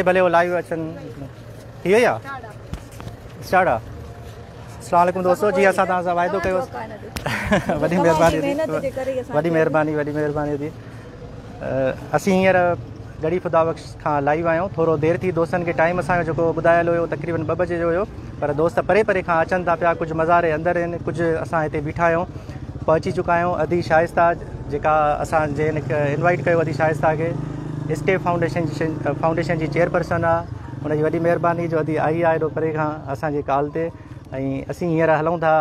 ڀلي هو لائيو اچن ٿي وئي آ اسٽارٽ آ. اسلام عليڪم دوستو جي اسان توهان سان واعدو ڪيو وڏي مهرباني وڏي مهرباني وڏي مهرباني ٿي. اسين هينئر ڳڙهي خدا بخش کان لائيو آهيون. ٿورو دير ٿي دوستن کي، ٽائيم اسان جو جيڪو ٻڌايل هيو تقريبن 2 بجي جو هيو، پر دوست پري پري کان اچن ٿا پيا. ڪجهه مزار اندر آهن، ڪجهه اسان هتي بيٺا آهيون، پهچي چڪا آهيون. ادي شائسته جيڪا اسان جنهن انوائٽ ڪيو، ادي شائسته کي اسٽيپ فائونڊيشن جي چيئرپرسن آهي، ان جي وڏي مهرباني جو ادي آئي آهي ايڏو پري کان اسان جي ڪال تي. ۽ اسين هينئر هلون ٿا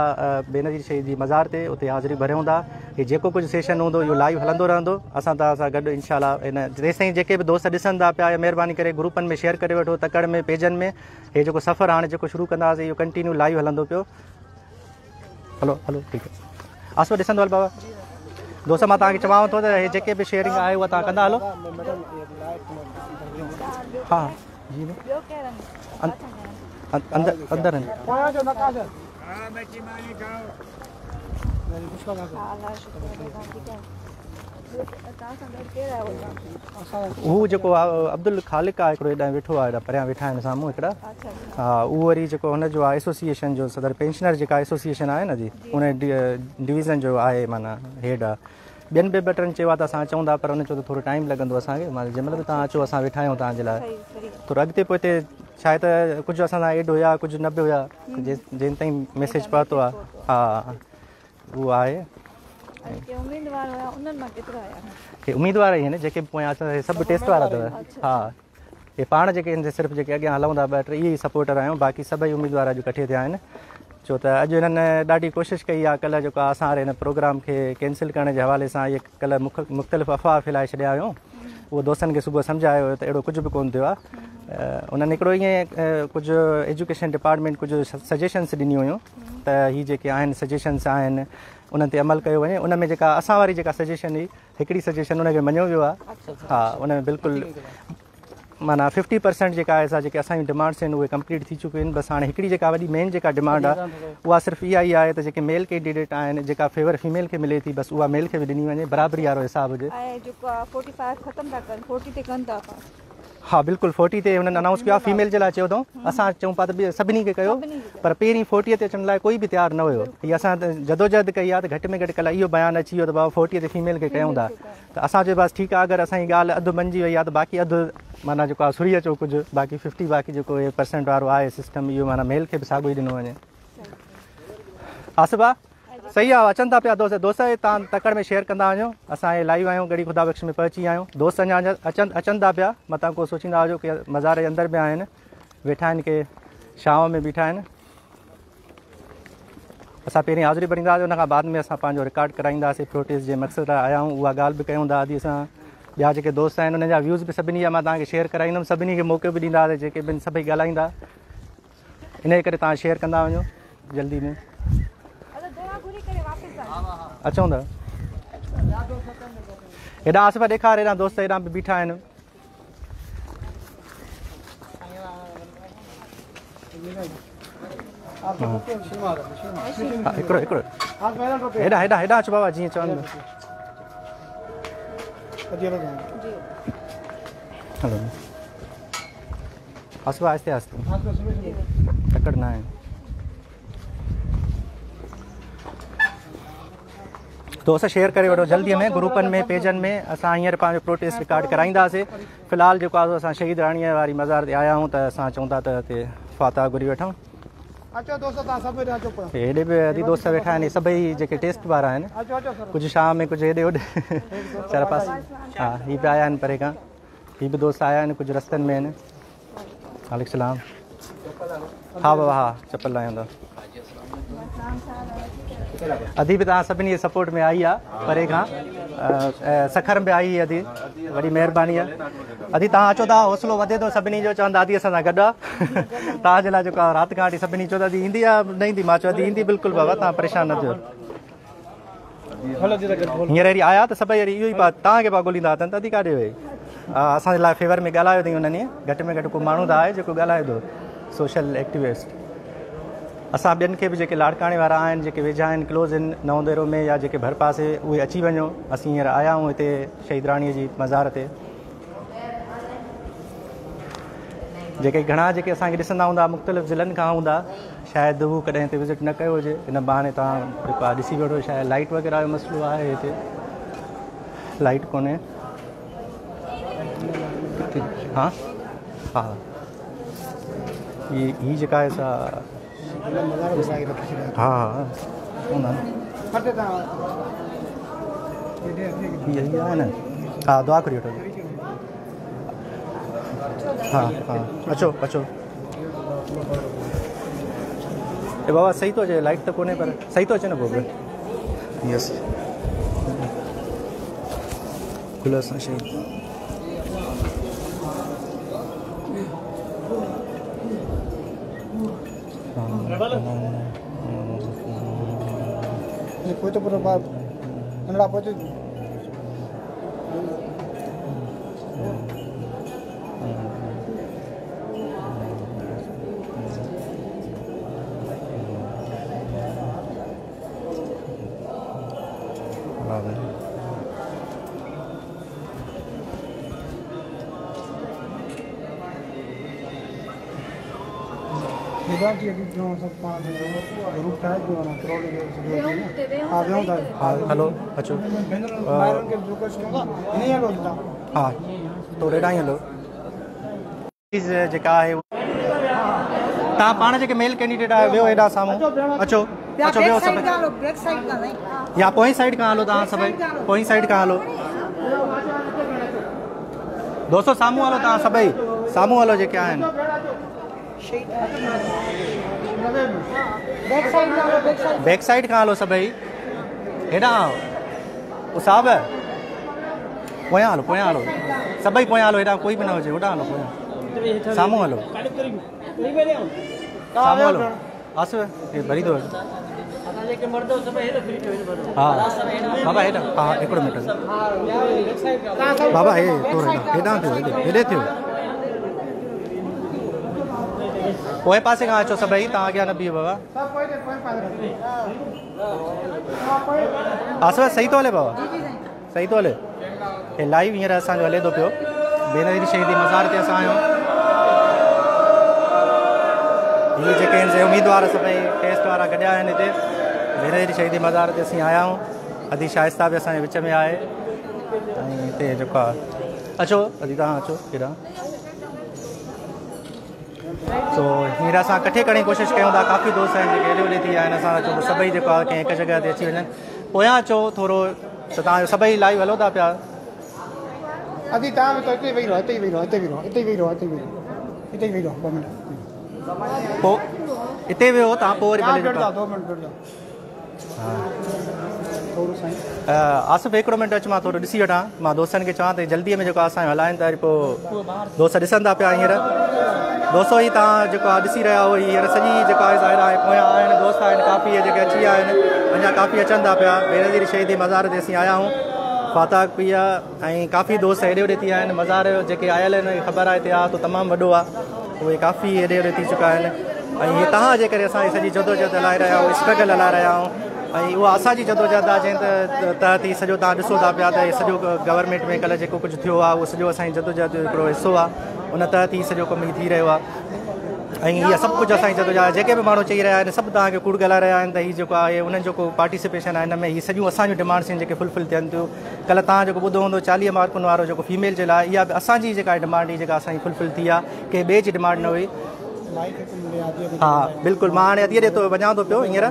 بينظير شهيد جي مزار تي، اتي حاضري ڀريون ٿا. هي جيڪو ڪجهه سيشن هوندو اهو لائيو هلندو رهندو، اسان توهان سان گڏ انشاء الله. ان جيستائين جيڪي به دوست ڏسن ٿا پيا، مهرباني ڪري گروپن ۾ شيئر ڪري وٺو، تڪڙ ۾ پيجن ۾. هي جيڪو سفر هاڻي جيڪو شروع ڪنداسين اهو ڪنٽينيو لائيو هلندو پيو. هلو هلو، ٺيڪ آهي. آسو ڏسندو هل بابا. دوست مان توهان کي چوان ٿو ته هي جيڪي به شيئرنگ آهي اها توهان ڪندا هلو. ها جي، اندر اندر آهن. هو جيڪو عبدالخالق آهي هڪڙو، هيڏانهن ويٺو آهي، پريان ويٺا آهن سامهون هڪڙا. ها، اهو وري جيڪو هن جو آهي ايسوسيئيشن جو صدر، پينشنر جيڪا ايسوسيئيشن آهي نه جي، ان ڊويزن جو آهي، معنيٰ هيڊ آهي. ٻين به ٻه ٽن چيو آهي ته اسان اچون ٿا، پر هن چيو ته ٿورو ٽائيم لڳندو اسان کي. مان جنهن مهل به توهان اچو، اسان ويٺا آهيون توهان جي لاءِ. ٿورو اڳتي پوئتي ڇا آهي ته ڪجهه اسان سان ايڊ هيا، ڪجهه نه به هيا، جنهن تائين ميسيج پهتو آهي. ها، اهو آهي. هي اميدوار ئي آهن جيڪي به پويان اچن، سڀ ٽيسٽ وارا اٿو. ها، هي پاڻ جيڪي آهن، صرف جيڪي اڳيان هلون ٿا ٻه ٽي، اهي ئي سپورٽر آهيون، باقي سڀئي اميدوار اڄ ڪٺي ٿيا آهن. ڇو ته اڄ هنن ڏاڍي ڪوشش ڪئي آهي ڪلهه جيڪو اسان واري هن پروگرام کي ڪينسل ڪرڻ جي حوالي سان. اهي ڪلهه مختلف افواهه ڦهلائي ڇڏيا هيون. اهو دوستن کي صبح سمجهايو هيو ته اهڙو ڪجهه به ڪونه ٿيو آهي. انهن هڪڙو ائين ڪجهه ايجوڪيشن ڊپارٽمينٽ ڪجهه سجيشنس ڏنيون هيون ته هي جيڪي آهن سجيشنس آهن، انهن تي عمل ڪيو وڃي. ان ۾ جيڪا اسان واري جيڪا سجيشن هئي، هڪڙي سجيشن، ان کي مڃيو ويو آهي. ها، ان ۾ بلڪل معنيٰ 50% جيڪا آهي سا جيڪي اسان جون ڊمانڊس آهن اهي ڪمپليٽ ٿي چڪيون آهن. بس هاڻي هڪڙي جيڪا وڏي مين جيڪا ڊمانڊ آهي، اها صرف اها ئي آهي ته جيڪي ميل ڪينڊيڊيٽ آهن، جيڪا فيور فيميل کي ملي ٿي، بس اها ميل کي به ڏني وڃي، برابري وارو حساب هجي. ۽ جيڪو 45 ختم ٿا ڪن، 40 تي ڪن ٿا. ها بلڪل، 40 تي هنن انائونس ڪيو آهي، فيميل جي لاءِ چيو اٿئون. اسان چئون پيا ته سڀني کي ڪيو، پر پهرين 40 تي اچڻ لاءِ ڪوئي به تيار نه هيو. هي اسان جدوجهد ڪئي آهي ته گهٽ ۾ گهٽ ڪلهه اهو بيان اچي ويو ته بابا 40 تي فيميل کي ڪيون ٿا، ته اسان چيو بس ٺيڪ آهي، اگر اسان جي ڳالهه اڌ مڃجي وئي آهي ته باقي اڌ معنيٰ جيڪو آهي سري اچو ڪجهه باقي 50، باقي جيڪو هي پرسنٽ وارو آهي سسٽم، اهو معنيٰ ميل کي به ساڳيو ئي ڏنو وڃي. آصف آ صحيح آهي. اچن ٿا پيا دوست. دوست توهان تڪڙ ۾ شيئر ڪندا وڃو. اسان هي لائيو آهيون، ڳڙهي خدا بخش ۾ پهچي ويا آهيون. دوست اڃا اچن اچن ٿا پيا، متان ڪو سوچيندا هجو ڪي مزار جي اندر به آهن، ويٺا آهن ڪي ڇانو ۾ بيٺا آهن. اسان پهرين حاضري ڀرينداسين، ان کان بعد ۾ اسان پنهنجو رڪارڊ ڪرائينداسين. پروٽيسٽ جي مقصد لاءِ آيا آهيون، اها ڳالهه به ڪيون ٿا ادي سان. ٻيا جيڪي دوست آهن انهن جا ويوز به سڀني جا مان توهان کي شيئر ڪرائيندم، سڀني کي موقعو به ڏينداسين، جيڪي به سڀئي ڳالهائيندا. ان جي ڪري توهان شيئر ڪندا وڃو جلدي ۾. اچون ٿا هيڏانهن. آصف ڏيکار هيڏانهن، دوست هيڏانهن به بيٺا آهن. هڪڙو هڪڙو هيڏانهن هيڏانهن هيڏانهن اچو بابا، جيئن چون. هلو آصف، آهستي آهستي، تڪڙ نه آهي. دوست شيئر ڪري وٺو جلدي ۾ گروپن ۾ پيجن ۾. اسان هينئر پنهنجو پروٽيسٽ رڪارڊ ڪرائينداسين. في الحال جيڪو آهي اسان شهيد راڻيءَ واري مزار تي آيا آهيون ته اسان چئون ٿا ته هتي فاتحه گهري وٺون. هيڏي به ادي دوست ويٺا آهن، سڀئي جيڪي ٽيسٽ وارا آهن، ڪجهه شام ۾ ڪجهه هيڏي هوڏي چار پاس. ها، هي به آيا آهن پري کان، هي به دوست آيا آهن، ڪجهه رستن ۾ آهن. وعليڪم سلام. ها بابا، ها چپل لاهيون ٿا. ادي به توهان سڀني جي سپورٽ ۾ آئي آهي پري کان، سکر ۾ آئي ادي، وڏي مهرباني آهي ادي. توهان اچو ٿا حوصلو وڌي ٿو سڀني جو، چون ٿا ادي اسان سان گڏ آهي. توهان جي لاءِ جيڪو آهي رات کان وٺي سڀني چيو ته ادي ايندي يا نه ايندي؟ مان چيو ادي ايندي بلڪل، بابا توهان پريشان نه ٿيو. هينئر وري آيا ته سڀئي وري اهو ئي پيا توهان کي پيا ڳوليندا اٿن ته ادي ڪاڏي وئي. اسان جي لاءِ فيور ۾ ڳالهايو اٿئي انهن ڏينهن، گهٽ ۾ گهٽ ڪو ماڻهو ته آهي جيڪو ڳالهائي ٿو، سوشل ايڪٽيوسٽ. اسان ٻين کي به جيڪي لاڙڪاڻي وارا آهن، جيڪي ويجها آهن، ڪلوز آهن نئون ديرو ۾ يا جيڪي ڀر پاسي، اهي اچي وڃو. اسين هينئر آيا آهيون هتي شهيد راڻيءَ جي مزار تي. جيڪي گهڻا جيڪي اسان کي ڏسندا هوندا مختلف ضلعن کان هوندا شايد هو ڪڏهن هتي وزٽ نه ڪيو هجي ان بهاني توهان جيڪو آهي ڏسي وٺو شايد لائٽ وغيره جو مسئلو آهي هتي لائٽ ڪونهي ها ها هي هي جيڪا آهي سا ها ها هي هي آهي نه ها دعا ڪري وٺو ها ها اچو اچو اي بابا صحيح ٿو اچي لائٽ ته ڪونهي پر صحيح ٿو اچي نه پوء به يس گل سان شهيد پوئتي پورو ننڍڙا پوئتي هلو اچو ها تو ريڊا ئي هلو جيڪا آهي توهان پاڻ جيڪي ميل ڪينڊيڊيٽ آهيو ويو هيڏا سامهون اچو اچو ويو سڀ يا پوئين سائيڊ کان هلو توهان سڀئي پوئين سائيڊ کان هلو دوستو سامهون هلو توهان سڀئي سامهون هلو جيڪي آهن بيڪ سائيڊ کان هلو سڀئي هيڏانهن او صاحب پويان هلو پويان هلو سڀئي پويان هلو هيڏانهن ڪوئي به نه هجي هوڏانهن هلو پويان سامهون هلو سامهون هلو آصف هي ڀري ٿو ها بابا هيڏانهن ها هڪڙو منٽ بابا هي ٿورو هيڏانهن ٿيو هيڏي ٿيو پوئين پاسي کان اچو سڀئي توهان اڳيان نه بيهو بابا آصف صحيح ٿو هلي بابا صحيح ٿو هلي هي لائيو هينئر اسان جو هلي ٿو پيو بينظير شهيد جي مزار تي اسان آهيون هي جيڪي آهن سي اميدوار سڀئي ٽيسٽ وارا گڏيا آهن هتي بينظير شهيد جي مزار تي اسين آيا آهيون ادي شائسته به اسان جي وچ ۾ آهي ۽ هتي جيڪو آهي اچو ادي توهان اچو هيڏانهن سو هينئر اسان ڪٺي ڪرڻ جي ڪوشش ڪيون ٿا ڪافي دوست آهن جيڪي هيڏي هوڏي ٿي ويا آهن اسان چون ته سڀئي جيڪو آهي ڪنهن هڪ جڳهه تي اچي وڃن پويان اچو ٿورو ته توهان جو سڀئي لائيو هلو ٿا پيا. ادي توهان به ته اتي ويهي رهو اتي ئي ويهي رهو اتي ويهي رهو اتي ويهي رهو اتي ويهي رهو اتي ئي ويهي رهو ٻه منٽ پوء اتي ويهو توهان پوء وري ڀلي دو منٽ بيٺ جاؤ ٿورو سائين آصف هڪڙو منٽ اچ مان ٿورو ڏسي وٺان مان دوستن کي چوان ته جلدي ۾ جيڪو اسان جو هلائن ٿا وري پوء دوست ڏسن ٿا پيا هينئر دوستو هي توهان جيڪو آهي ڏسي رهيا آهيو هينئر سڄي جيڪا آهي ظاهر آهي پويان آهن دوست آهن ڪافي جيڪي اچي ويا آهن اڃا ڪافي اچن ٿا پيا بينظير شهيد جي مزار تي اسين آيا آهيون فاتح پي آهي ۽ ڪافي دوست هيڏي هوڏي ٿي ويا آهن مزار جيڪي آيل آهن خبر آهي هتي آهي ته تمام وڏو آهي اهي ڪافي هيڏي هوڏي ٿي چڪا آهن ۽ هي توهان جي ڪري اسان هي سڄي جدوجهد هلائي رهيا آهيون اسٽرگل هلائي رهيا آهيون ۽ اها اسان جي جدوجهد آهي جنهن تحت هي سڄو توهان ڏسو ٿا پيا ته هي سڄو گورنمينٽ ۾ ڪلهه جيڪو ڪجهه ٿيو آهي اهو سڄو اسان جي جدوجهد جو هڪڙو حصو آهي ان تحت هي سڄو ڪم هي ٿي رهيو آهي ۽ اها سڀ ڪجهه اسان جي جدوجهد آهي جيڪي به ماڻهو چئي رهيا آهن سڀ توهان کي ڪوڙ ڳالهائي رهيا آهن ته هي جيڪو آهي انهن جو ڪو پارٽيسپيشن آهي هن ۾ هي سڄيون اسان جون ڊمانڊس آهن جيڪي فلفل ٿين ٿيون ڪلهه توهان جيڪو ٻڌو هوندو 40 مارڪن وارو جيڪو فيميل جي لاء اها به اسان جي جيڪا ڊمانڊ هئي جيڪا اسان جي فلفل ٿي آهي ڪنهن ٻئي جي ڊمانڊ نه هئي ها بلڪل مان هاڻي اديء ڏي ٿو وڃان ٿو پيو هينئر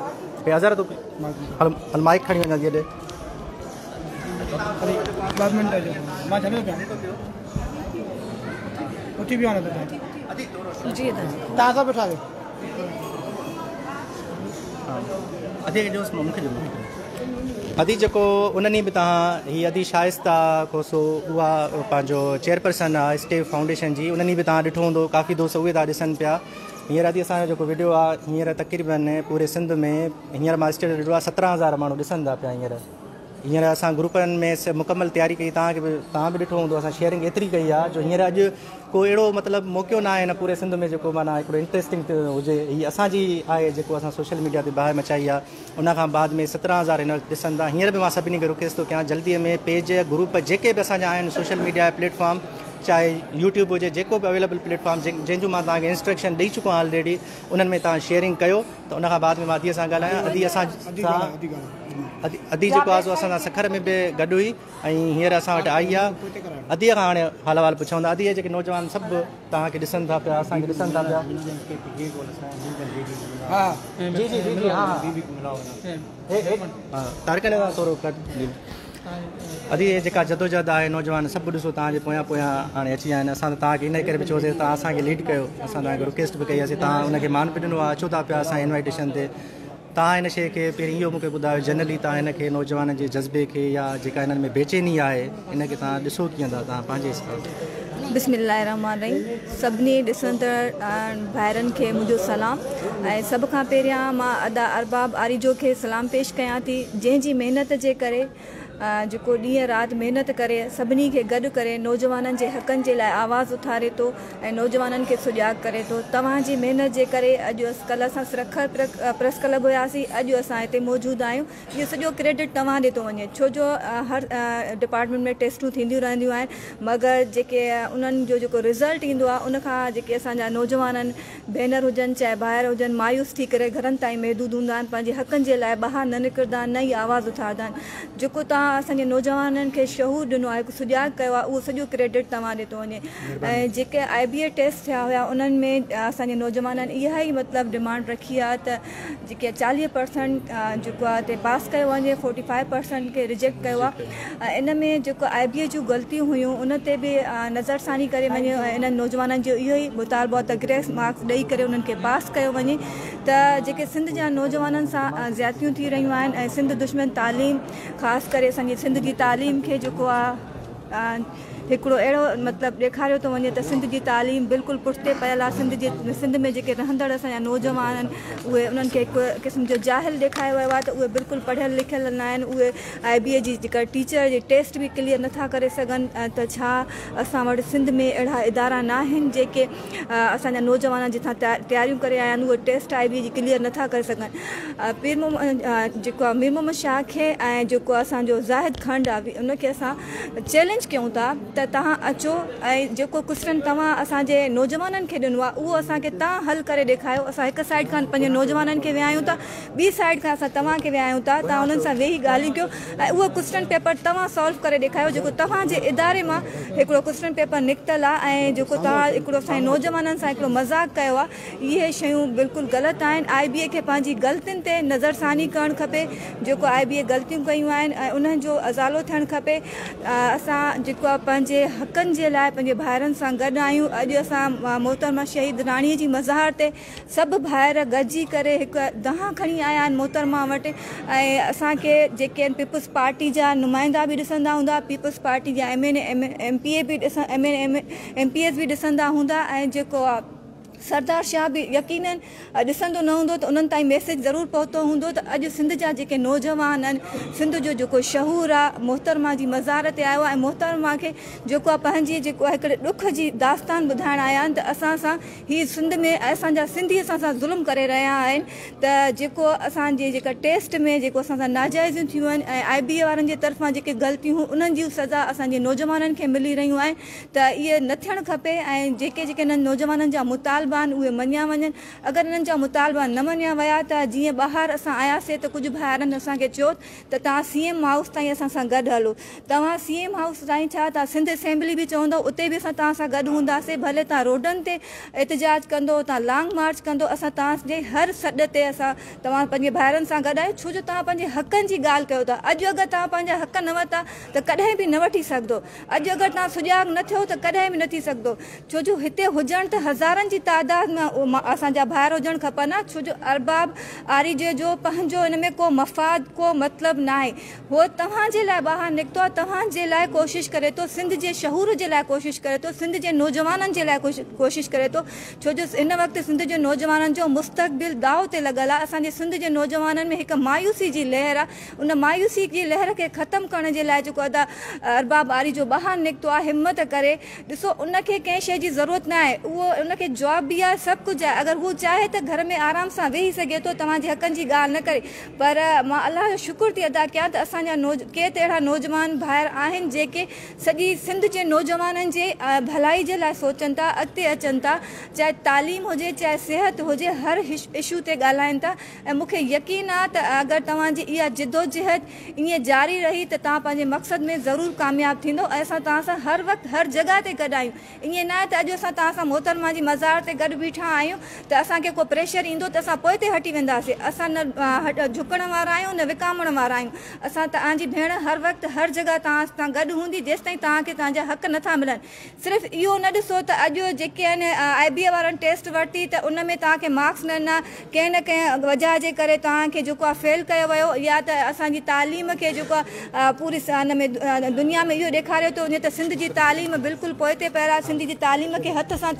هي اظهر تون هل هل مائڪ کڻي وڃ اديء ڏي ٻه منٽ جو مان ڇڏيو پيا اٿي بيهو نه ته جي ادا توهان سڀ ويٺا آهيو ادي کي ڏيوس مون کي ڏيو ادي جيڪو ان ڏينهن به توهان هي ادي شائسته کوسو اها پنهنجو چيئرپرسن آهي اسٽيپ فائونڊيشن جي ان ڏينهن به توهان ڏٺو هوندو ڪافي دوست اهي ٿا ڏسن پيا هينئر ادي اسان جو جيڪو وڊيو آهي هينئر تقريبن پوري سنڌ ۾ هينئر مان اسٽيٽس ڏٺو آهي 17 هزار ماڻهو ڏسن ٿا پيا هينئر هينئر اسان گروپن ۾ مڪمل تياري ڪئي توهان کي به توهان به ڏٺو هوندو اسان شيئرنگ ايتري ڪئي آهي جو هينئر اڄ ڪو اهڙو مطلب موقعو نه آهي هن پوري سنڌ ۾ جيڪو معنيٰ هڪڙو انٽريسٽنگ هجي هي اسان جي آهي جيڪو اسان سوشل ميڊيا تي باهه مچائي آهي ان کان بعد ۾ 17 هزار هن وقت ڏسن ٿا هينئر به مان سڀني کي رڪويسٽ ٿو ڪيان جلدي ۾ پيج گروپ جيڪي به اسان جا آهن سوشل ميڊيا پليٽ فارم چاهي يوٽيوب هجي جيڪو به اويليبل پليٽ فارم جنهن جو مان توهان کي انسٽرڪشن ڏئي چڪو آهيان آلريڊي انهن ۾ توهان شيئرنگ ڪيو ته ان کان بعد ۾ مان اديء سان ڳالهايان ادي اسان سان ادي جيڪو آهي سو اسان سان سکر ۾ به گڏ هئي ۽ هينئر اسان وٽ آئي آهي اديء کان هاڻي حال احوال پڇون ٿا ادي جيڪي نوجوان سڀ توهان کي ڏسن ٿا پيا اسان کي ڏسن ٿا پيا جي جي جي جي ها ها طارق کان ٿورو ڪٽ ادي هي جيڪا جدوجهد آهي نوجوان سڀ ڏسو توهان جي پويان پويان هاڻي اچي ويا آهن اسان ته توهان کي ان ڪري به چيوسي توهان اسان کي ليڊ ڪيو اسان توهان کي رڪويسٽ به ڪئي آهي توهان ان کي مان به ڏنو آهي اچو ٿا پيا اسان انوائٽيشن تي توهان هن شيء کي پهرين اهو مون کي ٻڌايو جنرلي توهان هن کي نوجوانن جي جذبي کي يا جيڪا هنن ۾ بيچيني آهي ان کي توهان ڏسو ڪيئن ٿا توهان پنهنجي حساب سان. بسم الله الرحمٰن الرحيم سڀني ڏسندڙ ڀائرن کي منهنجو سلام ۽ سڀ کان پهريان مان ادا ارباب آريجو کي سلام پيش ڪيان ٿي جنهن جي محنت جي ڪري جيڪو ڏينهن رات محنت ڪري سڀني کي گڏ ڪري نوجوانن جي حقن جي لاء آواز اٿاري ٿو ۽ نوجوانن کي سجاڳ ڪري ٿو توهان جي محنت جي ڪري اڄ ڪلهه اسان سکر پريس ڪلب هياسين اڄ اسان هتي موجود آهيون اهو سڄو ڪريڊٽ توهان ڏي ٿو وڃي ڇو جو هر ڊپارٽمينٽ ۾ ٽيسٽون ٿينديون رهنديون آهن مگر جيڪي انهن جو جيڪو رزلٽ ايندو آهي ان کان جيڪي اسان جا نوجوان آهن ڀينر هجن چاهي ڀائر هجن مايوس ٿي ڪري گهرن تائين محدود هوندا آهن پنهنجي حقن جي لاء ٻاهر نه نڪرندا آهن نه ئي آواز اٿارندا آهن جيڪو توهان اسان جي نوجوانن کي شعور ڏنو آهي هڪ سجاڳ ڪيو آهي اهو سڄو ڪريڊٽ توهان ڏي ٿو وڃي ۽ جيڪي آء بي اي ٽيسٽ ٿيا هيا انهن ۾ اسان جي نوجوانن اها ئي مطلب ڊمانڊ رکي آهي ته جيڪي 40 پرسنٽ جيڪو آهي تي پاس ڪيو وڃي 45 پرسنٽ کي ريجيڪٽ ڪيو آهي ان ۾ جيڪو آء بي اي جون غلطيون هيون ان تي به نظر ثاني ڪري وڃي ۽ انهن نوجوانن جو اهو ئي مطالبو آهي ته گريس مارڪس ڏئي ڪري انهن کي پاس ڪيو وڃي ته جيڪي سنڌ جا نوجوانن سان زيادتيون ٿي رهيون آهن ۽ سنڌ دشمن تعليم خاص ڪري اسان جي سنڌ جي تعليم کي جيڪو آهي هڪڙو اهڙو مطلب ڏيکاريو ٿو وڃي ته سنڌ جي تعليم بلڪل پٺتي پيل آهي سنڌ جي سنڌ ۾ جيڪي رهندڙ اسان جا نوجوان آهن اهي انهن کي هڪ قسم جو جاهل ڏيکاريو ويو آهي ته اهي بلڪل پڙهيل لکيل نه آهن اهي آء بي اي جي جيڪا ٽيچر جي ٽيسٽ به ڪليئر نٿا ڪري سگهن ته ڇا اسان وٽ سنڌ ۾ اهڙا ادارا نه آهن جيڪي اسان جا نوجوان جتان تياريون ڪري آيا آهن اهي ٽيسٽ آء بي اي جي ڪليئر نٿا ڪري سگهن پير محمد جيڪو مير محمد شاهه کي ۽ جيڪو اسان جو زاهد کنڊ آهي ان کي اسان چئلينج ڪيون ٿا ته توهان اچو ۽ جيڪو ڪوئسچن توهان اسان جي نوجوانن کي ڏنو آهي اهو اسان کي توهان حل ڪري ڏيکايو اسان هڪ سائيڊ کان پنهنجي نوجوانن کي ويهايون ٿا ٻي سائيڊ کان اسان توهان کي ويهايون ٿا توهان انهن سان ويهي ڳالهيون ڪيو ۽ اهو ڪوئسچن پيپر توهان سالو ڪري ڏيکايو جيڪو توهان جي اداري مان هڪڙو ڪوئسچن پيپر نڪتل آهي ۽ جيڪو توهان هڪڙو اسان جي نوجوانن سان هڪڙو مذاق ڪيو آهي اهي شيون بلڪل غلط آهن، آء بي اي کي پنهنجي غلطين تي نظرثاني ڪرڻ کپي، جيڪو آء بي اي غلطيون ڪيون آهن ۽ انهن جو ازالو ٿيڻ کپي، اسان جيڪو آهي پنهنجي حقن جي لاء پنهنجي ڀائرن سان گڏ آهيون، اڄ اسان محترمه شهيد راڻي جي مزار تي سڀ ڀائر گڏجي ڪري هڪ دانهن کڻي آيا آهن محترمه وٽ ۽ اسان کي جيڪي آهن پيپلز پارٽي جا نمائندا به ڏسندا هوندا، پيپلز پارٽي جا M N A M P A به ڏسن M N A M P As به ڏسندا هوندا ۽ جيڪو آهي سردار شاهه به يقينن ڏسندو نه هوندو ته انهن تائين ميسيج ضرور پهتو هوندو ته اڄ سنڌ جا جيڪي نوجوان آهن سنڌ جو جيڪو شعور آهي محترمه جي مزار تي آيو آهي ۽ محترمه کي جيڪو آهي پنهنجي جيڪو آهي هڪڙي ڏک جي داستان ٻڌائڻ آيا آهن ته اسان سان هي سنڌ ۾ اسان جا سنڌي اسان سان ظلم ڪري رهيا آهن ته جيڪو اسان جي جيڪا ٽيسٽ ۾ جيڪو اسان سان ناجائزيون ٿيون آهن ۽ آء بي اي وارن جي طرفان جيڪي غلطيون هيون انهن جون سزا اسان جي نوجوانن کي ملي رهيون آهن ته اهي نه ٿيڻ کپي ۽ جيڪي جيڪي انهن نوجوانن جا مطالبا آهن اهي مڃيا وڃن اگر انهن جا مطالبا نه مڃيا ويا ته جيئن ٻاهر اسان آياسي ته ڪجهه ڀائرن اسان کي چيو ته توهان سي ايم هائوس تائين اسان سان گڏ هلو توهان سي ايم هائوس تائين ڇا توهان سنڌ اسيمبلي به چوندو اتي به اسان توهان سان گڏ هونداسي ڀلي توهان روڊن تي احتجاج ڪندو توهان لانگ مارچ ڪندو اسان توهان جي هر سڏ تي اسان توهان پنهنجي ڀائرن سان گڏ آهيون ڇو جو توهان پنهنجي حقن جي ڳالهه ڪيو ٿا اڄ اگر توهان پنهنجا حق نه ورتا ته ڪڏهن به نه وٺي سگهندو. اڄ اگر توهان سجاڳ نه ٿيو ته ڪڏهن به نه ٿي سگهندو. ڇو جو هتي هجڻ ته هزارن جي تعداد ۾ اسان جا ڀائر هجڻ کپن ها. ڇو جو ارباب آريجي جو پنهنجو ان ۾ ڪو مفاد ڪو مطلب ناهي. هو توهان جي لاء ٻاهر نڪتو آهي، توهان جي لاء ڪوشش ڪري ٿو، سنڌ جي شعور جي لاء ڪوشش ڪري ٿو، سنڌ جي نوجوانن جي لاء ڪوشش ڪري ٿو. ڇو جو هن وقت سنڌ جي نوجوانن جو مستقبل داء تي لڳل آهي. اسان جي سنڌ جي نوجوانن ۾ هڪ مايوسي جي لهر آهي. ان مايوسي جي لهر کي ختم ڪرڻ جي لاء جيڪو ادا ارباب آريجو ٻاهر نڪتو آهي همت ڪري ڏسو ان کي ڪنهن شيء جي ضرورت نه آهي اهو ان کي جاب جاب به آهي سڀ ڪجهه آهي اگر هو چاهي ته گهر ۾ آرام سان ويهي سگهي ٿو توهان جي حقن جي ڳالهه نه ڪري پر مان الله جو شڪر ٿي ادا ڪيان ته اسان جا ڪي ته اهڙا نوجوان ڀائر آهن جيڪي سڄي سنڌ جي نوجوانن جي ڀلائي جي لاء سوچن ٿا اڳتي اچن ٿا چاهي تعليم هجي چاهي صحت هجي هر اشو تي ڳالهائن ٿا ۽ مون کي يقين آ ته اگر توهان جي اها جدوجهد ائين جاري رهي ته توهان پنهنجي مقصد ۾ ضرور ڪامياب ٿيندو ۽ اسان توهان سان هر وقت هر جڳهه تي گڏ آهيون ائين ناهي ته اڄ اسان توهان سان محترمه جي مزار تي گڏ بيٺا آهيون ته اسان کي ڪو پريشر ايندو ته اسان پوئتي هٽي وينداسين. اسان نه جهڪڻ وارا آهيون نه وڪامڻ وارا آهيون. اسان توهان جي ڀيڻ هر وقت هر جڳهه توهان سان گڏ هوندي جيستائين توهان کي توهان جا حق نه ٿا ملن. صرف اهو نه ڏسو ته اڄ جيڪي آهن آء بي اي وارن ٽيسٽ ورتي ته ان ۾ توهان کي مارڪس نه ڏنا ڪنهن نه ڪنهن وجهه جي ڪري توهان کي جيڪو آهي فيل ڪيو ويو يا ته اسان جي تعليم کي جيڪو آهي پوري ان ۾ دنيا ۾ اهو ڏيکاريو ٿو وڃي ته سنڌ جي تعليم بلڪل پوئتي پيل آهي سنڌ جي تعليم کي هٿ سان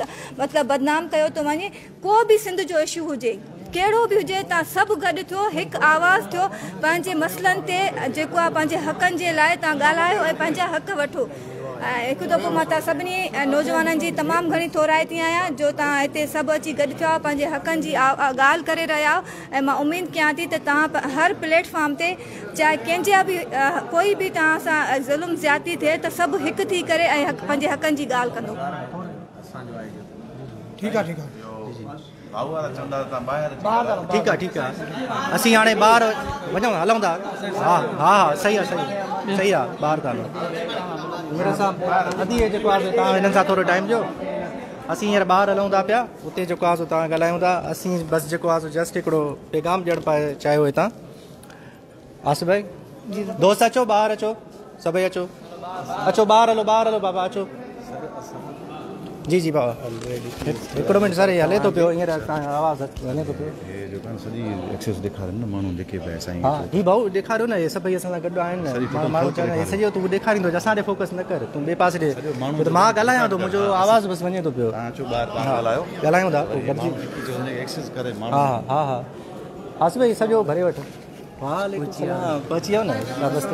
مطلب بدنام ڪيو ٿو وڃي ڪو به سنڌ جو اشو هجي ڪهڙو به هجي توهان سڀ گڏ ٿيو هڪ آواز ٿيو پنهنجي مسئلن تي جيڪو آهي پنهنجي حقن جي لاء توهان ڳالهايو ۽ پنهنجا حق وٺو ۽ هڪ دفعو مان توهان سڀني نوجوانن جي تمام گهڻي ٿورائتي آهيان جو توهان هتي سڀ اچي گڏ ٿيا آهيو پنهنجي حقن جي ڳالهه ڪري رهيا آهيو ۽ مان اميد ڪيان ٿي ته توهان هر پليٽ فارم تي چاهي ڪنهن جا به ڪوئي به توهان سان ظلم زيادتي ٿئي ته سڀ هڪ ٿي ڪري ۽ پنهنجي حقن جي ڳالهه ڪندو. ٺيڪ آ ٺيڪ آ. ٺيڪ آ ٺيڪ آ اسين هاڻي ٻاهر وڃون هلون ٿا ها ها ها صحيح آ صحيح صحيح آ ٻاهر ٿا هلون ميرا صاحب ادي هي جيڪو آ سو توهان هنن سان ٿورو ٽائيم ڏيو اسين هينئر ٻاهر هلون ٿا پيا اتي جيڪو آ سو توهان ڳالهايون ٿا اسين بس جيڪو آ سو جسٽ هڪڙو پيغام ڏيڻ پائي چاهيو هتان آصف ڀائي دوست اچو ٻاهر اچو سڀئي اچو اچو ٻاهر هلو ٻاهر هلو بابا اچو جي جي بابا هڪڙو منٽ سر هي هلي ٿو پيو هينئر توهان جو آواز وڃي ٿو پيو هي جيڪو آهي سڄي ايڪسيس ڏيکارين نه ماڻهو جيڪي به سائين ها هي ڀائو ڏيکاريو نه هي سڀئي اسان سان گڏ آهن نه ماڻهو چون هي سڄو تون ڏيکاريندو اسان ڏي فوڪس نه ڪر تون ٻئي پاسي ڏي ڇو ته مان ڳالهايان ٿو منهنجو آواز بس وڃي ٿو پيو توهان اچو ٻاهر توهان ڳالهايو ڳالهايون ٿا پوء گڏجي ايڪسيس ڪري ماڻهو ها ها ها آصف ڀائي سڄو ڀري وٺ وعليڪم السلام پهچي ويو نه بس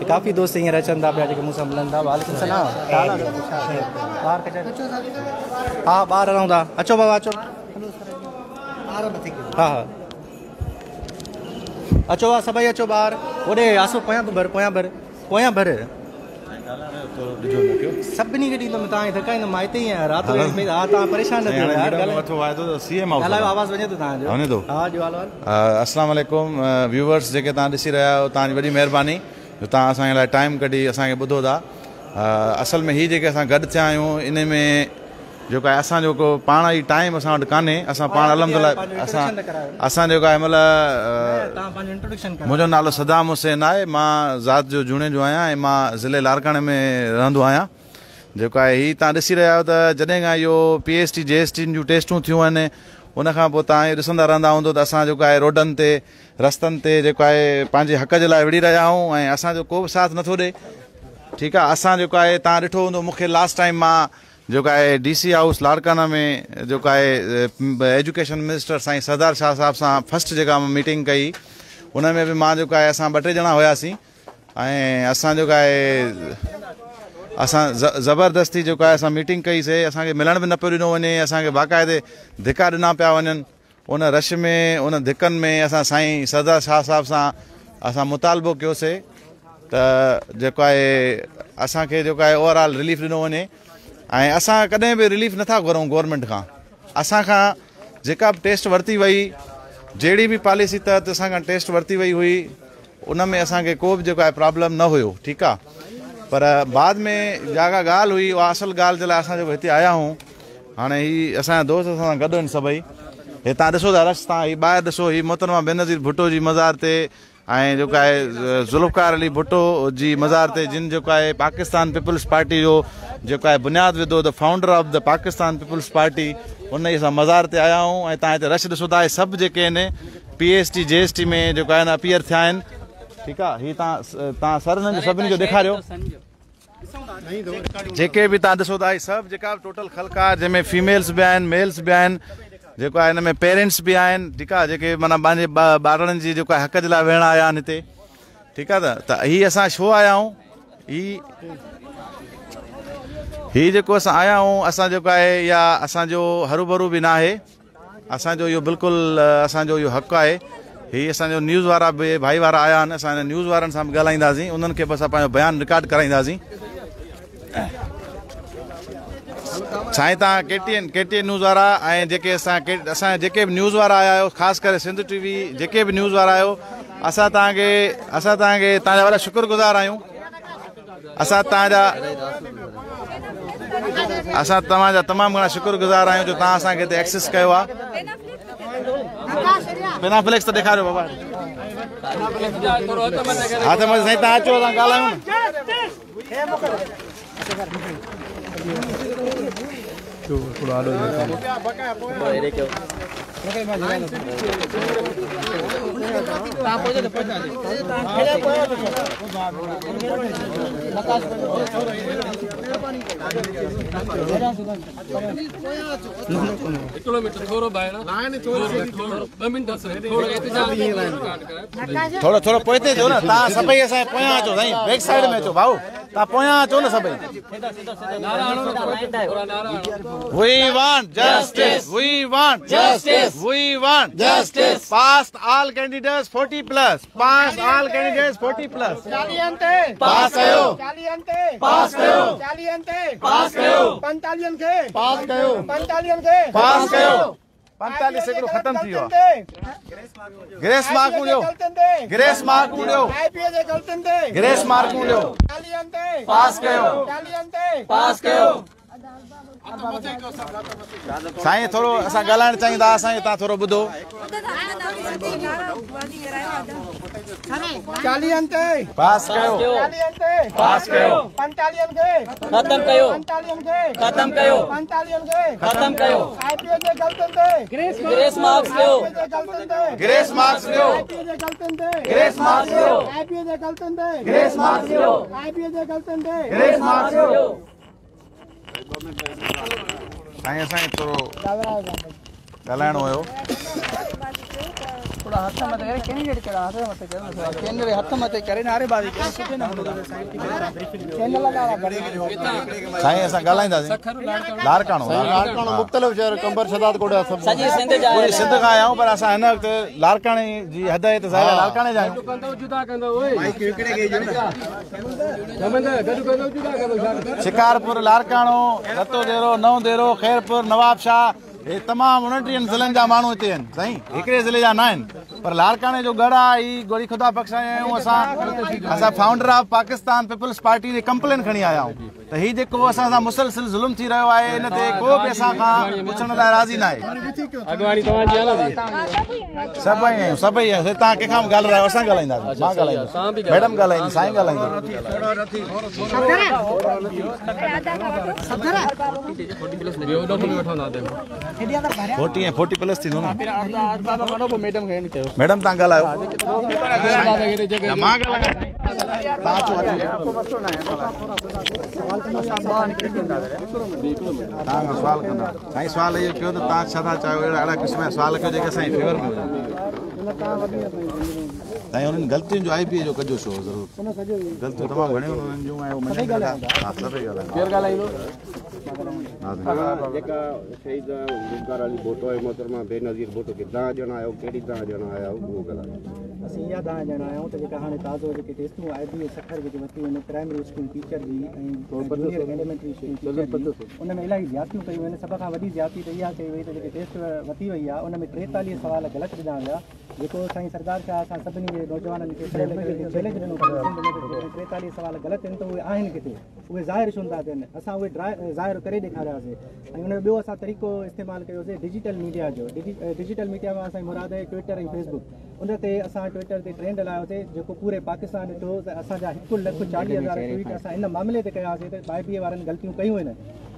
ڪافي دوست هينئر اچن ٿا پيا جيڪي مون سان ملن ٿا وعليڪم السلام ٻاهر ها ٻاهر هلون ٿا اچو بابا اچو ها ها اچو ها سڀئي اچو ٻاهر هوڏي آسو پويان تون ڀر پويان ڀر پويان ڀر. سڀني کي ڏيندم توهان کي ٿڪائيندم مان هتي ئي آهيان رات جو ها توهان پريشان نه ٿيو يار ڳالهايو آواز وڃي ٿو توهان جو وڃي ٿو ها ڏيو حال احوال. السلام عليڪم ويوورس جيڪي توهان ڏسي رهيا آهيو توهان جي وڏي مهرباني جو توهان اسان جي لاء ٽائيم ڪڍي اسان کي ٻڌو ٿا اصل ۾ هي جيڪي اسان گڏ ٿيا آهيون ان ۾ جيڪو آهي اسان جو ڪو پاڻ ئي ٽائيم اسان وٽ ڪانهي اسان پاڻ الحمد لله اسان اسان جيڪو آهي مطلب منهنجو نالو صدام حسين آهي مان ذات جو جوڻيجو آهيان ۽ مان ضلعي لاڙڪاڻي ۾ رهندو آهيان جيڪو آهي هي تان ڏسي رهيا آهيو ته جڏهن کان اهو P S T J S T جون ٽيسٽون ٿيون آهن ان کان پوء تان اهو ڏسندا رهندا هوندو ته اسان جيڪو آهي روڊن تي رستن تي جيڪو آهي پنهنجي حق جي لاء وڙهي رهيا آهيون ۽ اسان جو ڪو به ساٿ نٿو ڏي ٺيڪ آهي اسان جيڪو آهي تان ڏٺو هوندو مون کي لاسٽ ٽائيم مان جيڪو آهي ڊي سي هائوس لاڙڪاڻا ۾ جيڪو آهي ايجوڪيشن منسٽر سائين سردار شاهه صاحب سان فرسٽ جيڪا مان ميٽنگ ڪئي ان ۾ به مان جيڪو آهي اسان ٻه ٽي ڄڻا هياسين ۽ اسان جيڪو آهي اسان زبردستي جيڪو آهي اسان ميٽنگ ڪئي سي اسان کي ملڻ به نه پيو ڏنو وڃي اسان کي باقاعدي ڌڪا ڏنا پيا وڃن ان رش ۾ ان ڌڪن ۾ اسان سائين سردار شاهه صاحب سان اسان مطالبو ڪيوسي ته جيڪو آهي اسان کي جيڪو آهي اوور آل رليف ڏنو وڃي ۽ اسان ڪڏهن به رليف نٿا گهرون گورنمينٽ کان اسان کان جيڪا به ٽيسٽ ورتي وئي جهڙي به پاليسي تحت اسان کان ٽيسٽ ورتي وئي هئي ان ۾ اسان کي ڪو به جيڪو آهي پرابلم نه هيو ٺيڪ آهي پر بعد ۾ جيڪا ڳالهه هئي اها اصل ڳالهه جي لاء اسان جيڪو هتي آيا آهيون هاڻي هي اسان جا دوست اسان سان گڏ آهن سڀئي. هي تان ڏسو ٿا رش تان هي ٻاهر ڏسو هي محترمه بينظير ڀٽو جي مزار تي ۽ جيڪو آهي ذوالفقار علي ڀٽو جي مزار تي جن جيڪو آهي پاڪستان پيپلز پارٽي جو جيڪو آهي بنياد وڌو the founder of the Pakistan Peoples Party ان جي اسان مزار تي آيا آهيون ۽ تان هتي رش ڏسو ٿا هي سڀ جيڪي آهن P S T J S T ۾ جيڪو آهي نه اپيئر ٿيا آهن ٺيڪ آهي هي تان تان سر هنن جو سڀني جو ڏيکاريو جيڪي به تان ڏسو ٿا هي سڀ جيڪا به ٽوٽل خلق آهي جنهن ۾ فيميلز به آهن ميلز به آهن جيڪو آهي هن ۾ پيرنٽس به آهن ٺيڪ آهي جيڪي معنيٰ پنهنجي ٻارڙن جي جيڪو آهي حق جي لاء ويهڻ آيا آهن هتي ٺيڪ آهي ته هي اسان ڇو آيا آهيون هي هي جيڪو اسان آيا آهيون اسان جيڪو آهي يا اسان جو هروڀرو به ناهي اسان جو اهو بلڪل اسان جو اهو حق آهي. هي اسان جو نيوز وارا به ڀائي وارا آيا آهن، اسان هن نيوز وارن سان به ڳالهائينداسين، انهن کي به اسان پنهنجو بيان رڪارڊ ڪرائينداسين. سائين تان K T N K T N news وارا ۽ جيڪي اسان اسان جيڪي به نيوز وارا آيا آهيو خاص ڪري سنڌ ٽي وي جيڪي به نيوز وارا آهيو اسان تان کي اسان تان کي تان جا وڏا شڪر گذار آهيون. اسان توهان جا اسان توهان جا تمام گهڻا شڪر گذار آهيون جو توهان اسان کي هتي ايڪسس ڪيو آهي. پينا فليڪس ته ڏيکاريو بابا. هٿ مٿي سائين توهان اچو اسان ڳالهايون نه. ٿورو ٿورو پوئتي ٿيو نه تان سڀئي اسان جي پويان اچو سائين بيڪ سائيڊ ۾ اچو ڀائو تان پويان اچو نه سڀئي. We want justice. We want justice. We want justice. Pass all candidates 40 plus. Pass all candidates 40 plus. چاليهن تي پاس ڪيو. چاليهن تي پاس ڪيو. چاليهن تي پاس ڪيو. پنتاليهن کي پاس ڪيو. پنتاليهن کي پاس ڪيو. 45% ختم ٿي ويو آهي. گريس مارڪون ڏيو. گريس مارڪون ڏيو. آء پي جي غلطين تي گريس مارڪون ڏيو. چاليهن تي پاس ڪيو. چاليهن تي پاس ڪيو. سائين ٿورو اسان ڳالهائڻ چاهيندا اسان کي تان ٿورو ٻڌو. چاليهن تي پاس ڪيو. چاليهن تي پاس ڪيو. پنتاليهن کي ختم ڪيو. پنتاليهن کي ختم ڪيو. پنتاليهن کي ختم ڪيو. آء پي جي غلطين تي گريس مارڪس ڏيو. آء پي جي غلطين تي گريس مارڪس ڏيو. آء پي جي غلطين تي گريس مارڪس ڏيو. آء پي جي غلطين تي گريس مارڪس ڏيو. آء پي جي غلطين تي گريس مارڪس ڏيو. سائين اسان کي ٿورو ڳالهائڻو هيو. ٿورا هٿ مٿي ڪري ڪينڊيڊيٽ ڪهڙا هٿ مٿي ڪري ڪينڊيڊيٽ هٿ مٿي ڪري نعريبازي ڪري سٺي نموني چينل وارا سائين اسان ڳالهائينداسين. لاڙڪاڻو لاڙڪاڻو مختلف شهر قمبر شهداد ڪوٽ سڀ سڄي سنڌ جا پوري سنڌ کان آيا آهيون پر اسان هن وقت لاڙڪاڻي جي حد آهي ته ظاهر آهي لاڙڪاڻي جا آهيون. شڪارپور، لاڙڪاڻو، رتو ديرو، نئون ديرو، خيرپور، نواب شاهه هي تمام 29 ضلعن جا ماڻهو هتي آهن سائين، هڪڙي ضلعي جا نه آهن پر لاڙڪاڻي جو ڳڙهه آهي. هي ڳڙهي خدا بخش آيا آهيون اسان. اسان founder of Pakistan peoples party جي ڪمپلين کڻي آيا آهيون ته هي جيڪو اسان سان مسلسل ظلم ٿي رهيو آهي ان تي ڪو به اسان کان پڇڻ لاء راضي نه آهي. سڀئي آهيون سڀئي آهيون. توهان ڪنهن کان به ڳالهايو اسان ڳالهائينداسين. مان ڳالهائيندس، ميڊم ڳالهائيندي، سائين ڳالهائيندو. 40 ۽ 40 پلس ٿيندو نه ميڊم توهان ڳالهايو. مان ڳالهايان توهان اچو اچو توهان کان سوال ڪندا. سائين سوال اهو ڪيو ته توهان ڇا ٿا چاهيو؟ اهڙا اهڙا قسم جا سوال ڪيو جيڪي اسان جي فيور ۾ هجن. سائين انهن غلطين جو آء پي اي جو ڪجو شو ضرور. غلطيون تمام گهڻيون انهن جون ۽ مڃن ٿا. ها سڀئي ڳالهائيندا. ڪير ڳالهائيندو؟ جيڪا شهيد ذوالفقار علي ڀٽو ۽ محترمه بينظير ڀٽو کي دانهن ڏيڻ آيا ڪهڙي دانهن ڏيڻ آيا اهو ڳالهايو. اسين اها دانهن ڏيڻ آيا آهيون ته جيڪا هاڻي تازو جيڪي ٽيسٽون آء بي اي سکر جيڪي ورتيون آهن پرائمري اسڪول ٽيچر جي ۽ جونيئر ايليمينٽري اسڪول ٽيچر جي ان ۾ الاهي زيادتيون ڪيون ويون آهن. سڀ کان وڏي زيادتي ته اها ڪئي وئي ته جيڪي ٽيسٽ ورتي وئي آهي ان ۾ 43 سوال غلط ڏنا ويا جيڪو سائين سردار شاهه اسان سڀني جي نوجوانن کي پڙهيل لکيل کي چئلينج ڏنو پوري سنڌ ۾ ته جيڪڏهن 43 سوال غلط آهن ته اهي آهن ڪٿي، اهي ظاهر ڇو نٿا ٿين؟ اسان اهي ظاهر ڪري ڏيکارياسي ۽ ان جو ٻيو اسان طريقو استعمال ڪيوسي ڊجيٽل ميڊيا جو. ڊجيٽل ميڊيا مان اسان جي مراد آهي ٽوئٽر ۽ فيسبڪ. ان تي اسان ٽوئٽر تي ٽرينڊ هلايوسي جيڪو پوري پاڪستان ڏٺو ته اسان جا 1,40,000 ٽوئيٽ اسان ان معاملي تي ڪياسي ته آء بي اي وارن غلطيون ڪيون آهن.